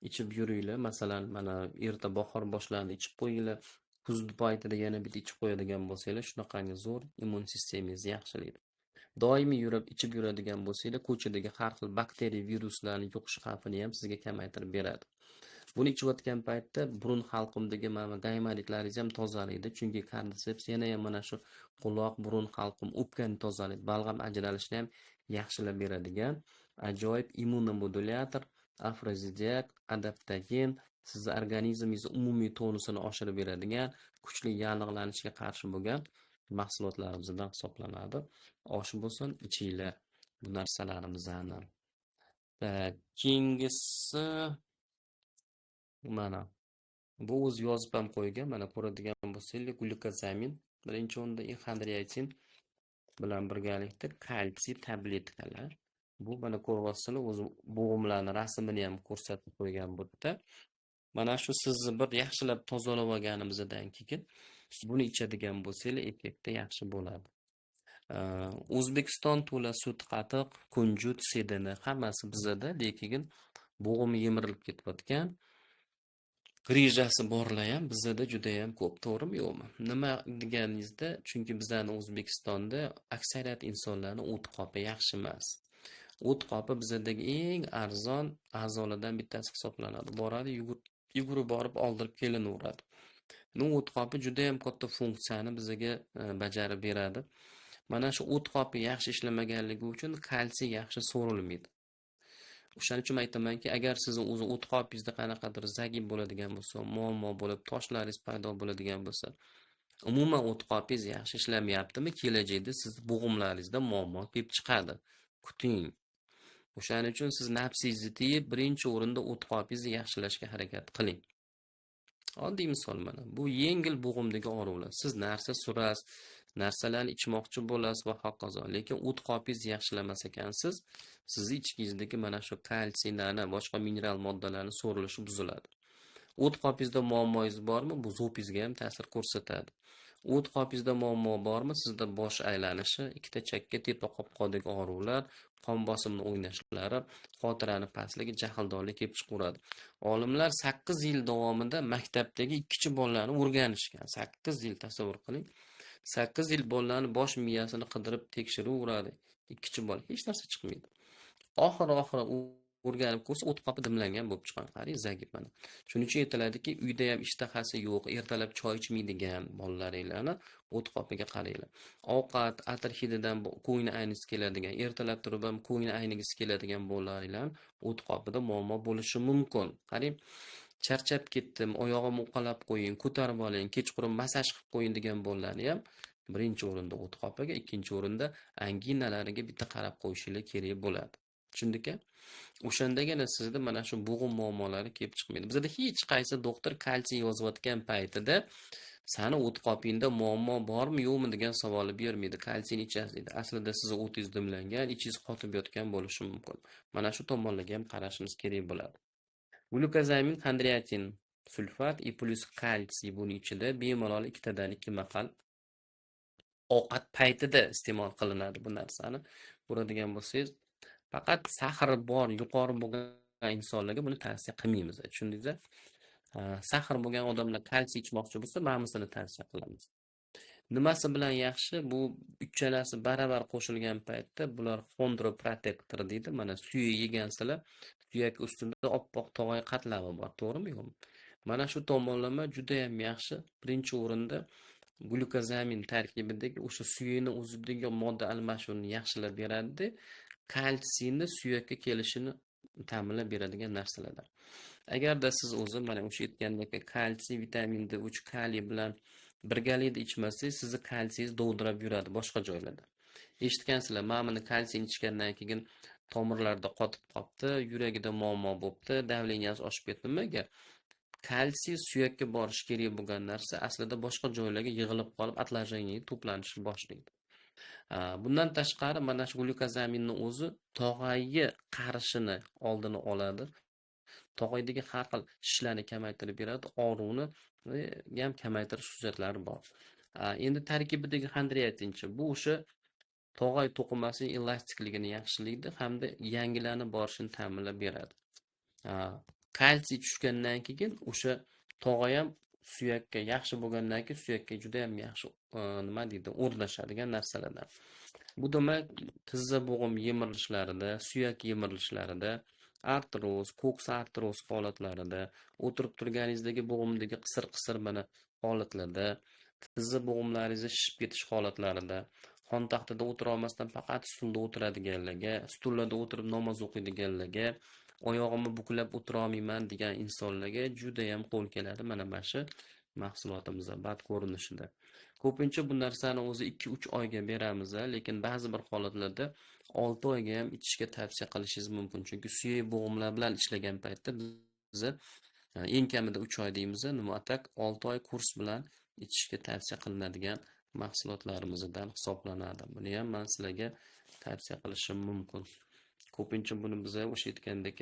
ichib yuringlar. Masalan, mana erta bahor boshlandi, ichib qo'yinglar. Kuz paytida yana bitta ichib qo'yadigan bo'lsanglar, shunaqangi zo'r immun sistemangizni yaxshilaydi. Doimiy yurib ichib yuradigan bo'lsanglar, ko'chadagi har xil bakteriya, viruslarni yuqish xavfini ham sizga kamaytirib beradi. Buni ichayotgan paytda burun halqumdagi mana gaymaritlaringiz ham tozalaydi, chunki kordiseps yana ham mana shu quloq, burun halqum, o'pkani tozalaydi, balg'am ajralishini ham yaxshilab beradigan ajoyib immunomodulyator, afrodiziak, adaptogen, sizni organizmingizni umumiy tonusini oshirib beradigan, kuchli yallig'lanishga qarshi bo'lgan mahsulotlarimizdan hisoblanadi. Osh bo'lsin, ichinglar bu narsalarimizni. Keyingisi mana bu o'zi yozib ham qo'ygan, mana ko'radigan bo'lsangiz, glyukozamin birinchi o'rinda, xondroitin bilan birgalikda kalsiy tabletkalar. Bu mana ko'ryapsizlar, o'zi bo'g'imlarni rasmini ham ko'rsatib qo'ygan bu yerda. Mana shu sizni bir yaxshilab tozalab olganimizdan keyin buni ichadigan bo'lsangiz, effekti yaxshi bo'ladi. O'zbekiston to'la sut, qatiq, kunjut, sedini hammasi bizada, lekin bo'g'imi yemirilib ketayotgan, grijasi borlar ham bizada juda ham ko'p, to'g'rimi yo'qmi? Nima deganingizda, chunki bizani O'zbekistonda aksariyat insonlarning o't qopi yaxshi emas. O't qopi bizadagi eng arzon a'zolardan bittasi hisoblanadi. Boradi, yugurib borib oldirib kelinaveradi. O't qopi juda ham katta funksiyani bizga bajarib beradi. Mana shu o't qopi yaxshi ishlamaganligi uchun kalsiy yaxshi so'rilmaydi. O'shaning uchun aytamanki, agar sizning o'zi o't qopingizda qanaqadir zaif bo'ladigan bo'lsa, muammo bo'lib, toshlaringiz paydo bo'ladigan bo'lsa, umuman o't qopingiz yaxshi ishlamayaptimi, kelajakda siz bo'g'imlaringizda muammo kelib chiqadi. Kuting. O'shaning uchun siz nafsingizni tiyib, birinchi o'rinda o't qopingizni yaxshilashga harakat qiling. Oddiy misol mana. Bu yengil bo'g'imdagi og'riqlar. Siz narsa surasiz, narsalarni ichmoqchi bo'lasiz va hokazo. Lekin o't qopingizni yaxshilamas ekansiz, sizni ichingizdagi mana shu kalsiylarni, boshqa mineral moddalarni so'rilishi buziladi. O't qopingizda muammoingiz bormi? Bu zobingizga ham ta'sir ko'rsatadi. O't qopingizda muammo bormi? Sizda bosh aylanishi, ikkita chakka, tepa qopqodagi og'riqlar, qon bosimini o'ynashlari, xotirani pastligi, jahldorlik kelib chiqaveradi. Olimlar 8 yil davomida maktabdagi ikkinchi bolalarni o'rganishgan. 8 yil tasavvur qiling. 8 yil bolalarni bosh miyasini qidirib tekshiraveradi. Ikkinchi bola hech narsa chiqmaydi. Oxir-oxiri o'rganib ko'rsa, o't qopi dimlangan bo'lib chiqqan. Qarang, zaif mana. Shuning uchun aytiladiki, uyda ham ishtahasi yo'q, ertalab choy ichmaydigan bolalaringlarni o't qopiga qaranglar. Ovqat, atir hididan ko'ngli aynisi keladigan, ertalab turib ham ko'ngli aynigisi keladigan bolalaringlar o't qopida muammo bo'lishi mumkin. Qarang, charchab ketdim, oyog'imni uqalab qo'ying, ko'tarib oling, kechqurun massaj qilib qo'ying degan bolalarni ham birinchi o'rinda o't qopiga, ikkinchi o'rinda anginalariga bitta qarab qo'yishinglar kerak bo'ladi. Tushundikmi? O'shandagina sizda mana shu bo'g'im muammolari kelib chiqmaydi. Bizda hech qaysi doktor kalsiy yozayotgan paytida sani o't qopingda muammo bormi, yo'qmi degan savolni bermaydi. Kalsiyni ichasiz deydi. Aslida sizni o'tingiz dimlangan, ichingiz qotib yotgan bo'lishi mumkin. Mana shu tomonlarga ham qarashimiz kerak bo'ladi. Glyukozamin, xondroitin sulfat и plus kalsiy buning ichida bemalol ikkitadan 2 mahal ovqat paytida iste'mol qilinadi bu narsani. Ko'radigan bo'lsangiz, faqat sahr bor, yuqori bo'lgan insonlarga buni tavsiya qilmaymiz. Tushundingizmi? Sahr bo'lgan odamlar kalsiy ichmoqchi bo'lsa, ma'misini tavsiya qilamiz. Nimasi bilan yaxshi? Bu uchalasi baravar qo'shilgan paytda bular xondroprotektor deydi. Mana suyak yegansizlar, suyak ustida oppoq tog'ay qatlami bor, to'g'rimi yo'qmi? Mana shu tomonlama juda ham yaxshi. Birinchi o'rinda glyukozamin tarkibidagi o'sha suyakni o'zidagi modda almashuvini yaxshilab beradi. Kalsiyni suyakka kelishini ta'minlab beradigan narsalardan. Agarda siz o'zi mana o'sha aytgandek kalsiy, vitamin D3, kaliy bilan birgalikda ichmasangiz, sizni kalsiyangiz dovdirab yuradi boshqa joylarda. Eshitgansizlar, mana buni kalsiyni ichgandan keyin tomirlarda qotib qolibdi, yuragida muammo bo'libdi, davleniyasi oshib ketdi. Nimaga? Kalsiy suyakka borishi kerak bo'lgan narsa aslida boshqa joylarga yig'ilib qolib, отложение to'planishni boshlaydi. Bundan tashqari mana shu glyukozaminning o'zi tog'ayga qarishini oldini oladi. Tog'oydagi har xil shishlarni kamaytirib beradi, og'riqni ham kamaytirish xususiyatlari bor. Endi tarkibidagi xondroitinchi, bu o'sha tog'oy to'qimasining elastikligini yaxshilaydi hamda yangilanib borishini ta'minlab beradi. Kalsiy tushgandan keyin o'sha tog'oy ham suyakka yaxshi bo'lgandan keyin suyakka juda ham yaxshi nima deydi, o'rnashadigan narsalardan. Bu demak tizza bo'g'im yemirilishlarida, suyak yemirilishlarida, artroz, ko'ks artroz holatlarida, o'tirib turganingizdagi bo'g'imdagi qisir-qisir mana holatlarda, tizza bo'g'imlaringizni shishib ketish holatlarida, xon taxtida o'tira olmasdan faqat stulda o'tiradiganlarga, stullarda o'tirib namoz o'qiydiganlarga, oyog'imni buklab o'tira olmayman degan insonlarga juda ham qo'l keladi mana shu mahsulotimizda bad ko'rinishida. Ko'pincha bu narsani o'zi 2-3 oyga beramiz, lekin ba'zi bir holatlarda 6 oyga ham ichishga tavsiya qilishingiz mumkin. Chunki suyak bo'g'imlar bilan ishlagan paytda biz eng kamida 3 oy deymiz, nima atak 6 oy kurs bilan ichishga tavsiya qilinadigan mahsulotlarimizdan hisoblanadi. Buni ham men sizlarga tavsiya qilishim mumkin. Ko'pincha buni biz o'sha aytgandek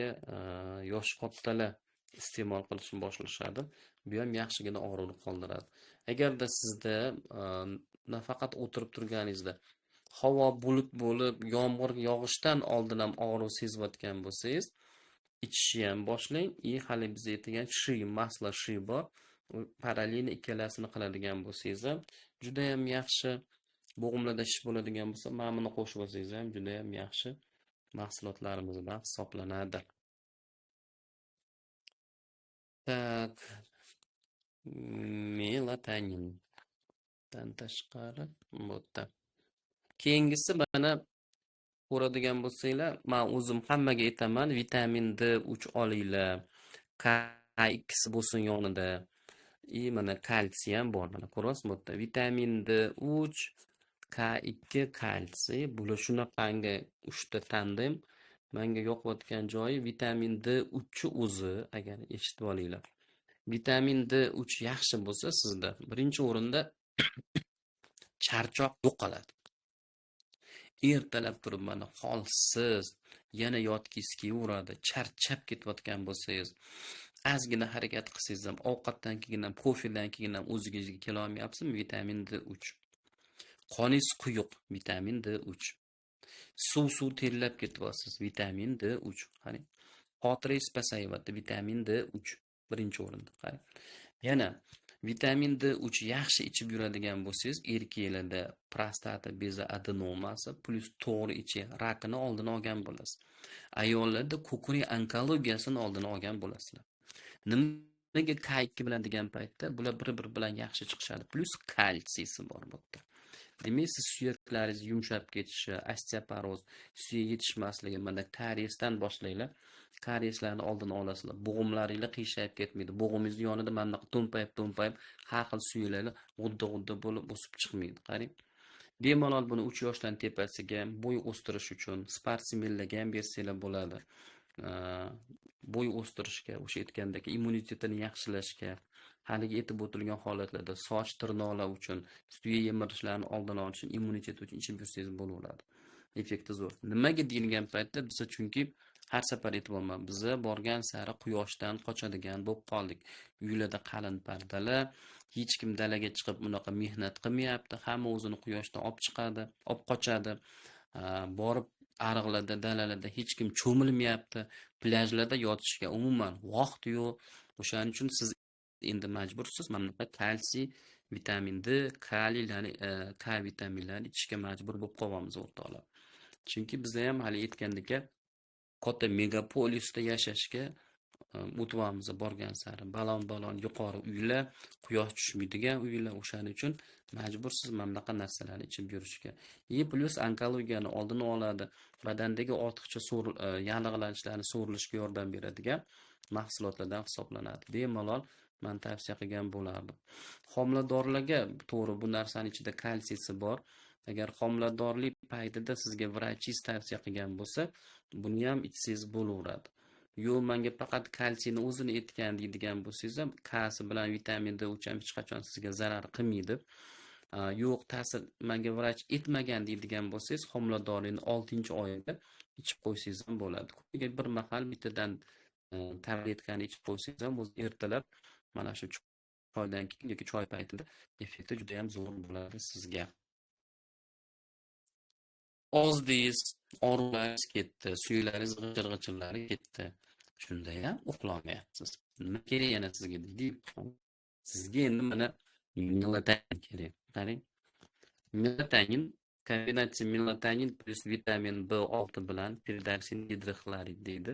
yosh kattalar iste'mol qilishni boshlashadi. Bu ham yaxshigina og'riqni qoldiradi. Agarda sizda nafaqat o'tirib turganingizda havo bulut bo'lib, yomg'ir yog'ishdan oldin ham og'riq sezayotgan bo'lsangiz, ichishni ham boshlang. Hali biz aytgan shi, masla shi bor. Parallelni ikkalasini qiladigan bo'lsangiz ham juda ham yaxshi. Bo'g'imlarda shish bo'ladigan bo'lsa, mana buni qo'shib olsangiz ham juda ham yaxshi mahsulotlarimizdan hisoblanadi. Tak, melatonin dan tashqari bu yerda. Keyingisi mana ko'radigan bo'lsanglar, men o'zim hammaga aytaman, vitamin D3 olinglar, K2 bo'lsin yonida. Mana kalsiy ham bor, mana ko'ryapsizmi bu yerda vitamin D3, K2, kalsiy. Bular shunaqangi 3 ta tandem. Menga yoqayotgan joyi vitamin D3 o'zi, agar eshitib olinglar. Vitamin D3 yaxshi bo'lsa sizda birinchi o'rinda charchoq yo'qoladi. Ertalab turib mana holsiz, yana yotgingiz kelaveradi, charchab ketayotgan bo'lsangiz, ozgina harakat qilsangiz ham, ovqatdan keyin ham, kofedan keyin ham o'zingizga kela olmayapsizmi? Vitamin D3. Qoningiz quyuq, vitamin D3. Suv terlab ketyapsiz, vitamin D3. Qarang. Xotirangiz pasayyapti, vitamin D3 birinchi o'rinda. Qarang. Yana vitamin D3 yaxshi ichib yuradigan bo'lsangiz, erkaklarda prostata bezi adenomasi plus to'g'ri ichi rakini oldini olgan bo'lasiz. Ayollarda ko'krak onkologiyasini oldini olgan bo'lasizlar. Nimaga K2 bilan degan paytda bular bir-biri bilan yaxshi chiqishadi. Plus kalsiysi bor bu yerda. Demak, siz suyaklaringiz yumshab ketishi, osteoporoz, suyak yetishmasligi, mana kariyesdan boshlanglar. Kariyeslarni oldini olasizlar. Bo'g'imlaringiz qiyshayib ketmaydi. Bo'g'imingiz yonida mana bunaqa to'mpayib-to'mpayib har xil suyaklar g'udda-g'udda bo'lib o'sib chiqmaydi. Qarang. Bemalol buni 3 yoshdan tepasiga bo'y o'stirish uchun sportsmenlarga ham bersanglar bo'ladi. Bo'y o'stirishga, o'sha aytgandek immunitetini yaxshilashga, haligi aytib o'tilgan holatlarda soch, tirnoqlar uchun, suyak yemirishlarini oldini olish uchun, immunitet uchun ichib yursangiz bo'laveradi. Effekti zo'r. Nimaga deyilgan paytda biz chunki har safar aytyapman, biz borgan sari quyoshdan qochadigan bo'lib qoldik. Uylarda qalin pardalar, hech kim dalaga chiqib bunaqa mehnat qilmayapti, hamma o'zini quyoshdan olib chiqadi, olib qochadi. Borib ariqlarda, dalalarda hech kim cho'milmayapti, plyajlarda yotishga umuman vaqt yo'q. O'shaning uchun siz endi majbursiz mana bunaqa kalsiy, vitamin D, kaliylarni, K vitaminlarini ichishga majbur bo'lib qolyapmiz o'rtoqlar. Chunki bizda ham hali aytgandek katta megapolisda yashashga o'tyapmiz borgan sari. Balon-balon yuqori uylar, quyosh tushmaydigan uylar, o'shaning uchun majbursiz mana bunaqa narsalarni ichib yurishga. E plus onkologiyani oldini oladi, badandagi ortiqcha yallig'lanishlarni so'rilishga yordam beradigan mahsulotlardan hisoblanadi. Bemalol men tavsiya qilgan bo'lardim. Homiladorlarga to'g'ri bu narsaning ichida kalsiysi bor. Agar homiladorlik paytida sizga vrachingiz tavsiya qilgan bo'lsa, buni ham ichsangiz bo'laveradi. Yo'q, menga faqat kalsiyni o'zini aytgan deydigan bo'lsangiz ham, K bilan vitamin D3 ham hech qachon sizga zarar qilmaydi. Yo'q, ta'sir menga vrach aytmagan deydigan bo'lsangiz, homiladorlikning 6-oyida ichib qo'ysangiz ham bo'ladi. Kuniga bir mahal bittadan Tabletkani ichib qo'ysangiz ham, o'zi ertalab mana shu choydan keyin yoki choy paytida effekti juda ham zo'r bo'ladi sizga. Ozdingiz, og'riqlaringiz ketdi, suyaklaringiz g'ijir-g'ijirlari ketdi. Shunda ham uxlolmayapsiz. Nima kerak yana sizga deydi. Sizga endi mana melatonin kerak. Qarang. Melatonin, kombinatsiya melatonin plyus vitamin B6 bilan piridoksin gidroxlorid deydi.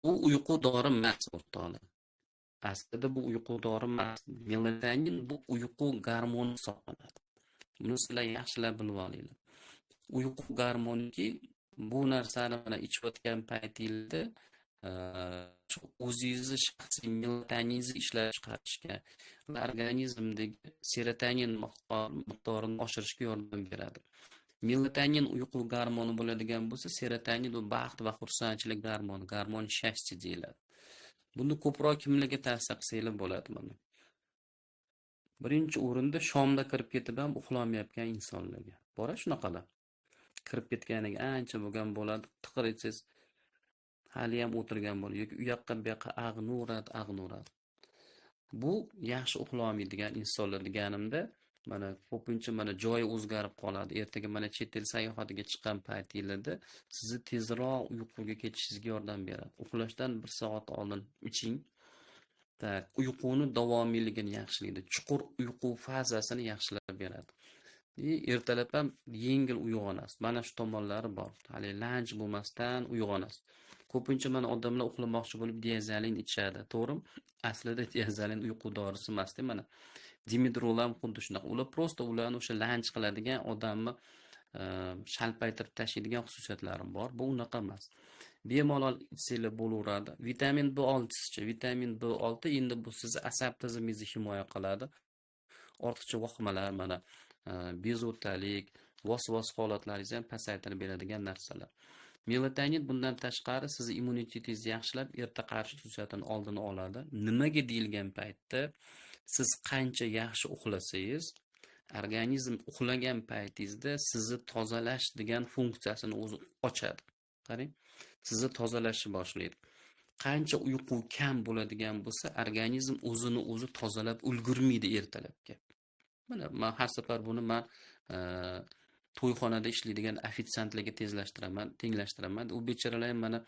Bu uyqu dori emas, o'rtoqlar. Aslida bu uyqu dori emas. Melatonin bu uyqu gormoni hisoblanadi. Buni sizlar yaxshilab bilib olinglar. Uyqu gormoniki, bu narsani mana ichayotgan paytingizda o'zingizni shaxsiy melatoninni ishlab chiqarishga va organizmdagi serotonin miqdorini oshirishga yordam beradi. Melatonin uyqu gormoni bo'ladigan bo'lsa, serotonin bu baxt va xursandchilik gormoni, гормон счастья deyiladi. Buni ko'proq kimlarga tavsiya qilsanglar bo'ladi mana? Birinchi o'rinda shomda kirib ketib ham uxlamayotgan insonlarga. Bor shunaqalar. Kirib ketganiga ancha bo'lgan bo'ladi, tiqir etsangiz hali ham o'tirgan bo'ladi yoki u yoqqa bu yoqqa ag'naveradi, ag'naveradi. Bu yaxshi uxlolmaydigan insonlar deganimda, mana ko'pincha mana joyi o'zgarib qoladi. Ertaga mana chet el sayohatiga chiqqan paytingizda sizni tezroq uyquga ketishingizga yordam beradi. Uxlashdan 1 soat oldin iching. Так, uyquni davomiyligini yaxshilaydi. Chuqur uyqu fazasini yaxshilab beradi. Ertalab ham yengil uyg'onasiz. Mana shu tomonlari bor. Hali lanj bo'lmasdan uyg'onasiz. Ko'pincha mana odamlar uxlamoqchi bo'lib diazolin ichadi, to'g'rimi? Aslida diazolin uyqu dorisi emas-da, mana. Dimedrol ham xuddi shunaqa. Ular просто ularni o'sha lanj qiladigan, odamni shalpaytirib tashlaydigan xususiyatlari bor. Bu unaqa emas. Bemalol ichsanglar bo'laveradi. Vitamin B6-chi, vitamin B6 endi bu sizni asab tizimingizni himoya qiladi. Ortiqcha vahimalar, mana bezovtalik, vos-vos holatlaringizni ham pasaytirib beradigan narsalar. Melatonin bundan tashqari sizni immunitetingizni yaxshilab, erta qarish xususiyatini oldini oladi. Nimaga deyilgan paytda siz qancha yaxshi uxlasangiz, organizm uxlagan paytingizda sizni tozalash degan funksiyasini o'zi ochadi. Qarang, sizni tozalashni boshlaydi. Qancha uyqu kam bo'ladigan bo'lsa, organizm o'zini o'zi tozalab ulgurmaydi ertalabga. Mana men har safar buni men to'yxonada ishlaydigan ofitsiantlarga tezlashtiraman, tenglashtiraman. U bechoralar ham mana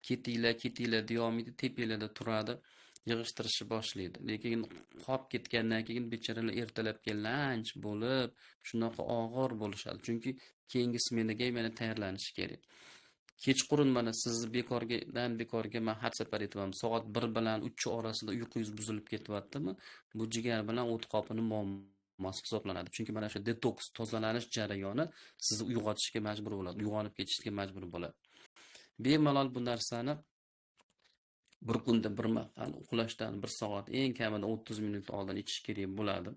ketinglar, ketinglar deya olmaydi, tepanglarda turadi, yig'ishtirishni boshlaydi. Lekin qolib ketgandan keyin bechoralar ertalabga lanch bo'lib, shunaqa og'ir bo'lishadi. Chunki keyingi smenaga ham yana tayyorlanishi kerak. Kechqurun mana sizni bekorgadan bekorga men har safar aytaman, soat 1 bilan 3 orasida uyqungiz buzilib ketyaptimi? Bu jigar bilan o't qopini muammosi hisoblanadi. Chunki mana shu detoks, tozalanish jarayoni sizni uyg'otishga majbur bo'ladi, uyg'onib ketishga majbur bo'ladi. Bemalol bu narsani bir kunda bir mahal uxlashdan 1 soat, eng kamida 30 minut oldin ichish kerak bo'ladi.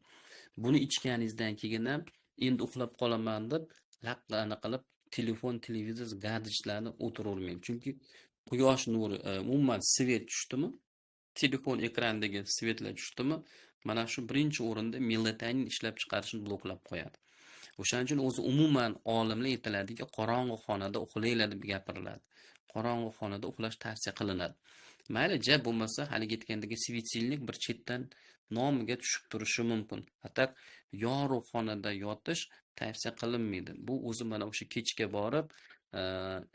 Buni ichganingizdan keyin ham endi uxlab qolaman deb laqqani qilib telefon, televizor, gadjetlarni o'tiravermang. Chunki quyosh nuri, umuman svet tushdimi, telefon ekranidagi svetlar tushdimi, mana shu birinchi o'rinda melatonin ishlab chiqarishni bloklab qo'yadi. O'shaning uchun o'zi umuman olimlar aytiladiki, qorong'u xonada uxlanglar deb gapiriladi. Qorong'u xonada uxlash tavsiya qilinadi. Mayli, ja bo'lmasa haligi aytgandagi svetilnik bir chetdan nomiga tushib turishi mumkin. Hatto yorug' xonada yotish tavsiya qilinmaydi. Bu o'zi mana o'sha kechga borib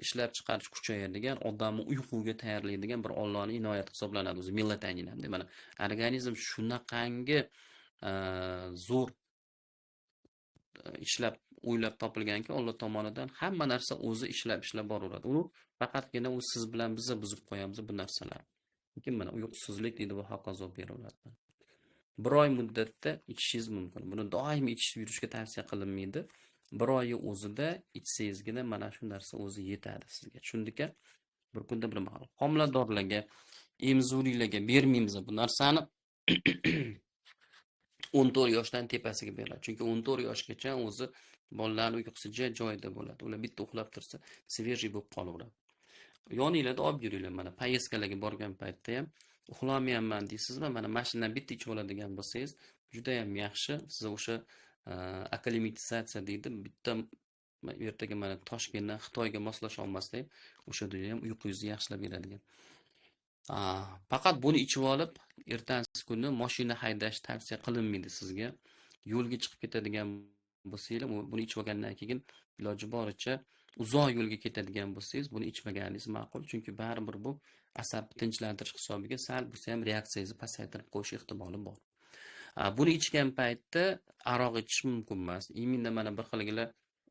ishlab chiqarish kuchayadigan, odamni uyquga tayyorlaydigan bir Allohning inoyati hisoblanadi o'zi melatonin ham. Mana organizm shunaqangi zo'r ishlab o'ylab topilganki, Alloh tomonidan hamma narsa o'zi ishlab ishlab boraveradi. Uni faqatgina u siz bilan biz buzib qo'yamiz bu narsalarni. Lekin mana uyqusizlik deydi va hokazo beraveradi. Bir oy muddatda ichishingiz mumkin. Buni doim ichishib yurishga tavsiya qilinmaydi. Bir oyi o'zida ichsangizgina mana shu narsa o'zi yetadi sizga. Tushundikka? Bir kunda bir mahal. Homiladorlarga, emizuvlilarga bermaymiz bu narsani. 14 yoshdan tepasiga beriladi. Chunki 14 yoshgacha o'zi bolalarning uyqusi joyida bo'ladi. Ular bitta uxlab tursa, svejiy bo'lib qolaveradi. Yoninglarda olib yuringlar mana poyezdkalarga borgan paytda ham uxlamayapman deysizmi? Mana mashinadan bitta ichib oladigan bo'lsangiz, juda ham yaxshi. Siz o'sha akklimatizatsiya deydi, bitta ertaga mana Toshkentdan Xitoyga moslasha olmasdan o'sha yerda ham uyqungizni yaxshilab beradigan. Faqat buni ichib olib, ertasi kuni mashina haydash tavsiya qilinmaydi sizga. Yo'lga chiqib ketadigan bo'lsangiz, buni ichib olgandan keyin iloji boricha uzoq yo'lga ketadigan bo'lsangiz, buni ichmaganingiz ma'qul, chunki baribir bu asabni tinchlantirish hisobiga sal bo'lsa ham reaksiyangizni pasaytirib qo'yish ehtimoli bor. Buni ichgan paytda aroq ichish mumkin emas. Именно mana bir xilgilar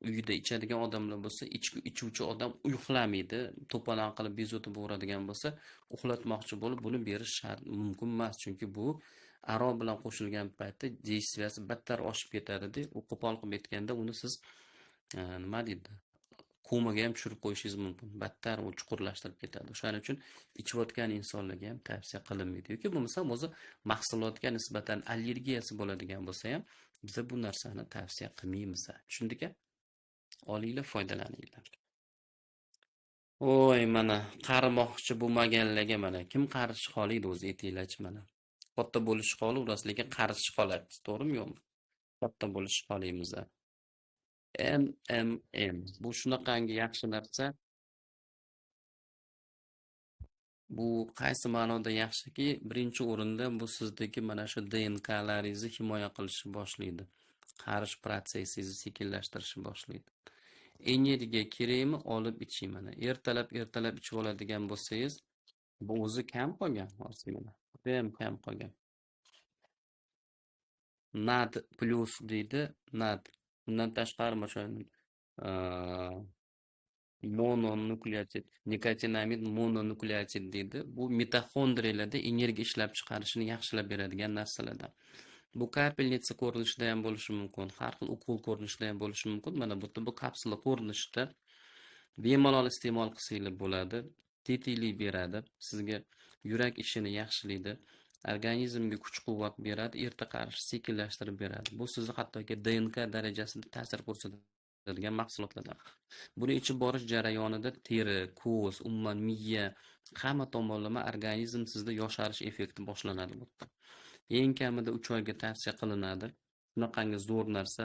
uyida ichadigan odamlar bo'lsa, ichuvchi odam uxlamaydi, to'polon qilib bezovta bo'veradigan bo'lsa, uxlatmoqchi bo'lib buni berish shart mumkin emas, chunki bu aroq bilan qo'shilgan paytda действия si battar oshib ketadida, u qo'pol qilib aytganda uni siz nima deydi, komaga ham tushirib qo'yishingiz mumkin, battar u chuqurlashtirib ketadi. O'shaning uchun ichayotgan insonlarga ham tavsiya qilinmaydi. Yoki bo'lmasam o'zi mahsulotga nisbatan allergiyasi bo'ladigan bo'lsa ham biza bu narsani tavsiya qilmaymiz. Tushundik-a? Olinglar, foydalaninglar. Oy, mana qarimoqchi bo'lmaganlarga mana kim qarishni xohlaydi o'zi aytinglarchi mana. Katta bo'lishni xohlayverasiz, lekin qarishni xohlaymiz, to'g'rimi yo'qmi? Katta bo'lishni xohlaymiz. NMN bu shunaqangi yaxshi narsa. Bu qaysi ma'noda yaxshiki, birinchi o'rinda bu sizdagi mana shu DNKlaringizni himoya qilishni boshlaydi. Qarish protsessingizni sekinlashtirishni boshlaydi. Energiya kerakmi, olib iching mana. Ertalab ichib oladigan bo'lsangiz, bu o'zi kam qolgan hozir mana. Bu ham kam qolgan. NAD plus deydi, NAD. Bundan tashqari masalan, mononukleotid, nikotinamid mononukleotid deydi. Bu mitoxondriyalarda energiya ishlab chiqarishini yaxshilab beradigan narsalardan. Bu kapelnitsa ko'rinishida ham bo'lishi mumkin, har xil ukol ko'rinishida ham bo'lishi mumkin. Mana bu yerda bu kapsula ko'rinishida bemalol iste'mol qilsangiz bo'ladi. Tetiklik beradi, sizga yurak ishini yaxshilaydi, organizmga kuch-quvvat beradi, erta qarishni sekinlashtirib beradi. Bu sizni hattoki DNK darajasida ta'sir ko'rsatadigan mahsulotlardan. Buni ichib borish jarayonida teri, ko'z, umuman miya, hamma tomonlama organizm sizda yosharish effekti boshlanadi bu yerda. Eng kamida 3 oyga tavsiya qilinadi. Shunaqangi zo'r narsa.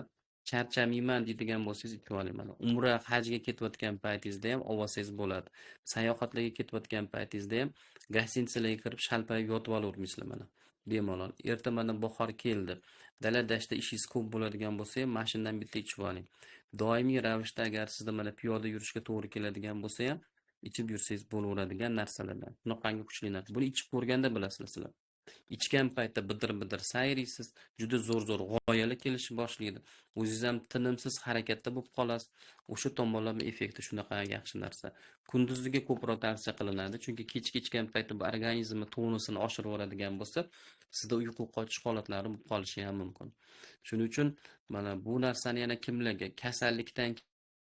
Charchamayman deydigan bo'lsangiz ichib oling mana. Umra, hajga ketayotgan paytingizda ham olsangiz bo'ladi. Sayohatlarga ketayotgan paytingizda ham gostinitsalarga kirib shalpayib yotib olavermaysizlar mana. Bemalol. Erta mana bahor keldi. Dala dashtda ishingiz ko'p bo'ladigan bo'lsa ham mana shundan bitta ichib oling. Doimiy ravishda agar sizda mana piyoda yurishga to'g'ri keladigan bo'lsa ham ichib yursangiz bo'laveradigan narsalardan. Shunaqangi kuchli narsa. Buni ichib ko'rganda bilasizlar sizlar. Ichgan paytda bidir-bidir sayraysiz, juda zo'r-zo'r g'oyalar kelishni boshlaydi. O'zingiz ham tinimsiz harakatda bo'lib qolasiz. O'sha tomonlama effekti shunaqa yaxshi narsa. Kunduzgiga ko'proq tavsiya qilinadi, chunki kechki ichgan paytda bu organizmni tonusini oshirib yuboradigan bo'lsa, sizda uyqu qochish holatlari bo'lib qolishi ham mumkin. Shuning uchun mana bu narsani yana kimlarga kasallikdan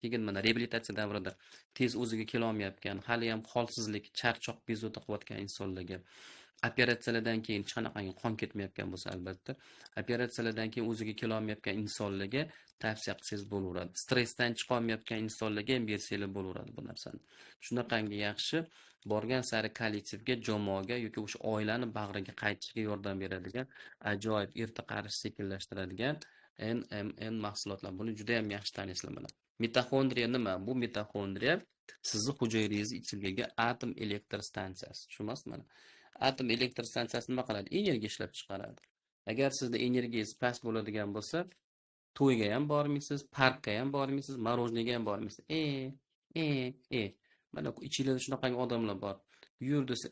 keyin mana reabilitatsiya davrida tez o'ziga kela olmayotgan, hali ham holsizlik, charchoq, bezovta qilayotgan insonlarga, operatsiyalardan keyin hech qanaqangi qon ketmayotgan bo'lsa albatta, operatsiyalardan keyin o'ziga kela olmayotgan insonlarga tavsiya qilsangiz bo'laveradi. Stressdan chiqa olmayotgan insonlarga ham bersanglar bo'laveradi bu narsani. Shunaqangi yaxshi, borgan sari kollektivga, jamoaga yoki o'sha oilani bag'riga qaytishga yordam beradigan, ajoyib erta qarish sekinlashtiradigan NMN mahsulotlar. Buni juda ham yaxshi taniysizlar mana. Mitoxondriya nima? Bu mitoxondriya sizni hujayrangiz ichidagi atom elektr stansiyasi. Tushunasizmi mana? Atom elektr stansiyasi nima qiladi? Energiya ishlab chiqaradi. Agar sizda energiyangiz past bo'ladigan bo'lsa, to'yga ham bormaysiz, parkka ham bormaysiz, marojniyga ham bormaysiz. Mana ichingizda shunaqangi odamlar bor. Yur desa,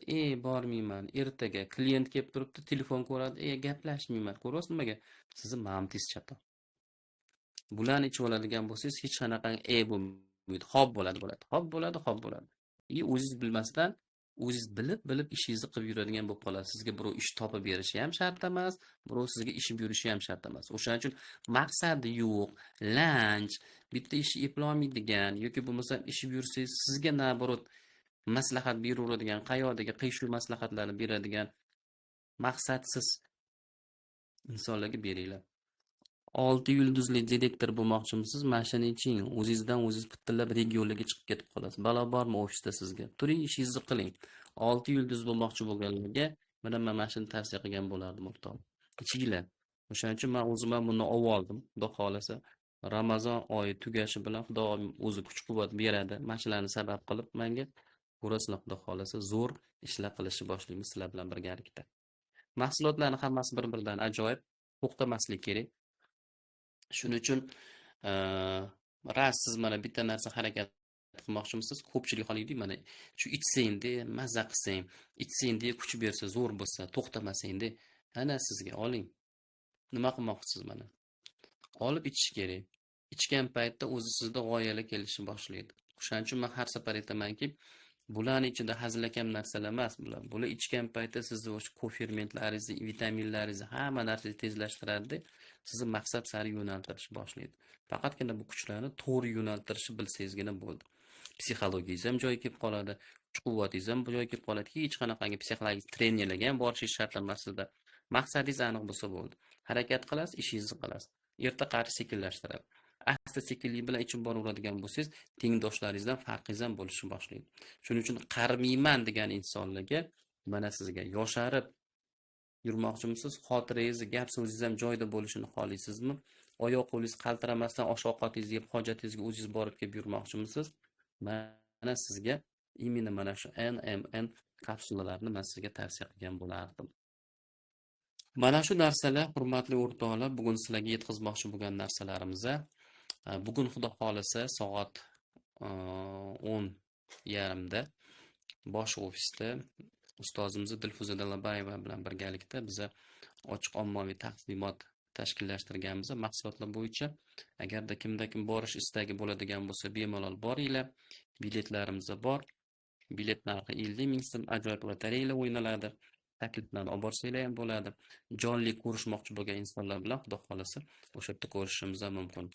bormayman, ertaga klient kelib turibdi, telefon ko'radi, gaplashmayman. Ko'ryapsiz nimaga? Sizni mamtingiz chatoq. Bularni ichib oladigan bo'lsangiz, hech qanaqangi bo'lmaydi. Hop bo'ladi, bo'ladi. Hop bo'ladi, hop bo'ladi. O'zingiz bilmasdan, o'zingiz bilib ishingizni qilib yuradigan bo'lib qolasiz. Sizga birov ish topib berishi ham shart emas, birov sizga ish buyurishi ham shart emas. O'shaning uchun maqsadi yo'q, lanch, bitta ishni eplolmaydigan yoki bo'lmasam ish buyursangiz sizga naborot maslahat beraveradigan, qayoqdagi qiyshuv maslahatlarni beradigan maqsadsiz insonlarga beringlar. 6 yulduzli direktor bo'lmoqchimisiz? Mana shuni iching, o'zingizdan o'zingiz putillab regionlarga chiqib ketib qolasiz. Balo bormi ofisda sizga? Turing, ishingizni qiling. 6 yulduz bo'lmoqchi bo'lganlarga mana men mana shuni tavsiya qilgan bo'lardim o'rtoq. Ichinglar. O'shaning uchun men o'zim ham buni olib oldim. Xudo xolasa Ramazon oyi tugashi bilan Xudo o'zi kuch-quvvat beradi. Mana shularni sabab qilib menga Ko'rasizlar, Xudo xohlasa zo'r ishlar qilishni boshlaymiz sizlar bilan birgalikda. Mahsulotlarning hammasi bir-biridan ajoyib, to'xtamaslik kerak. Shuning uchun ras siz mana bitta narsa harakat qilmoqchimisiz, ko'pchilik xohlaydi, mana shu ichsangda mazza qilsang, ichsangda kuch bersa, zo'r bo'lsa, to'xtamasangda, ana sizga oling. Nima qilmoqchisiz mana? Olib ichish kerak. Ichgan paytda o'zi sizda g'oyalar kelishni boshlaydi. O'shaning uchun men har safar aytamanki, bularning ichida hazilakam narsalar emas bular. Bular ichgan paytda sizni o'sha kofermentlaringizni, vitaminlaringizni, hamma narsani tezlashtiradi, sizni maqsad sari yo'naltirishni boshlaydi. Faqatgina bu kuchlarni to'g'ri yo'naltirishni bilsangizgina bo'ldi. Psixologiyangiz ham joyiga kelib qoladi, kuch-quvvatingiz ham joyiga kelib qoladi. Hech qanaqangi psixologik trenerlarga ham borishingiz shart emas sizda. Maqsadingiz aniq bo'lsa bo'ldi. Harakat qilasiz, ishingizni qilasiz. Erta qari sekinlashtiradi. Asta sekinlik bilan ichib boraveradigan bo'lsangiz, tengdoshlaringizdan farqingiz ham bo'lishni boshlaydi. Shuning uchun qarimayman degan insonlarga mana sizga yosharib yurmoqchimisiz, xotirangizni, gap so'zingiz ham joyida bo'lishini xohlaysizmi? Oyoq qo'lingiz qaltiramasdan osh ovqatingizni yeb, hojatingizga o'zingiz borib kelib yurmoqchimisiz? Mana sizga именно mana shu NMN kapsulalarini men sizga tavsiya qilgan bo'lardim. Mana shu narsalar, hurmatli o'rtoqlar, bugun sizlarga yetkazmoqchi bo'lgan narsalarimiz. Bugun Xudo xohlasa soat 10:30da bosh ofisda ustozimiz Dilfuza Dalabayeva bilan birgalikda biza ochiq ommaviy taqdimot tashkillashtirganmiz mahsulotlar bo'yicha. Agarda kimda kim borish istagi bo'ladigan bo'lsa, bemalol boringlar. Biletlarimiz bor. Bilet narxi 50 ming so'm, ajoyib lotereyalar o'ynaladi. Takliflarni olib borsanglar ham bo'ladi. Jonli ko'rishmoqchi bo'lgan insonlar bilan Xudo xohlasa o'sha yerda ko'rishimiz ham mumkin.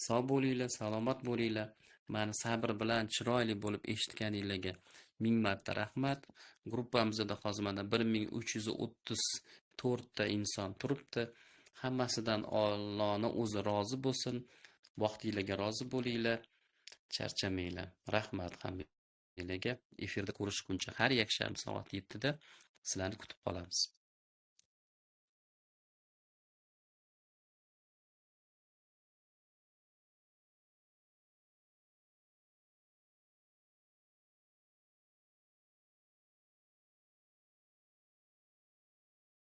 Sog' bo'linglar, salomat bo'linglar. Mani sabr bilan chiroyli bo'lib eshitganinglarga ming marta rahmat. Gruppamizda hozir mana 1334 ta inson turibdi. Hammasidan Allohni o'zi rozi bo'lsin. Vaqtinglarga rozi bo'linglar. Charchamanglar. Rahmat hammanglarga. Efirda ko'rishguncha har yakshanba soat 7da sizlarni kutib qolamiz.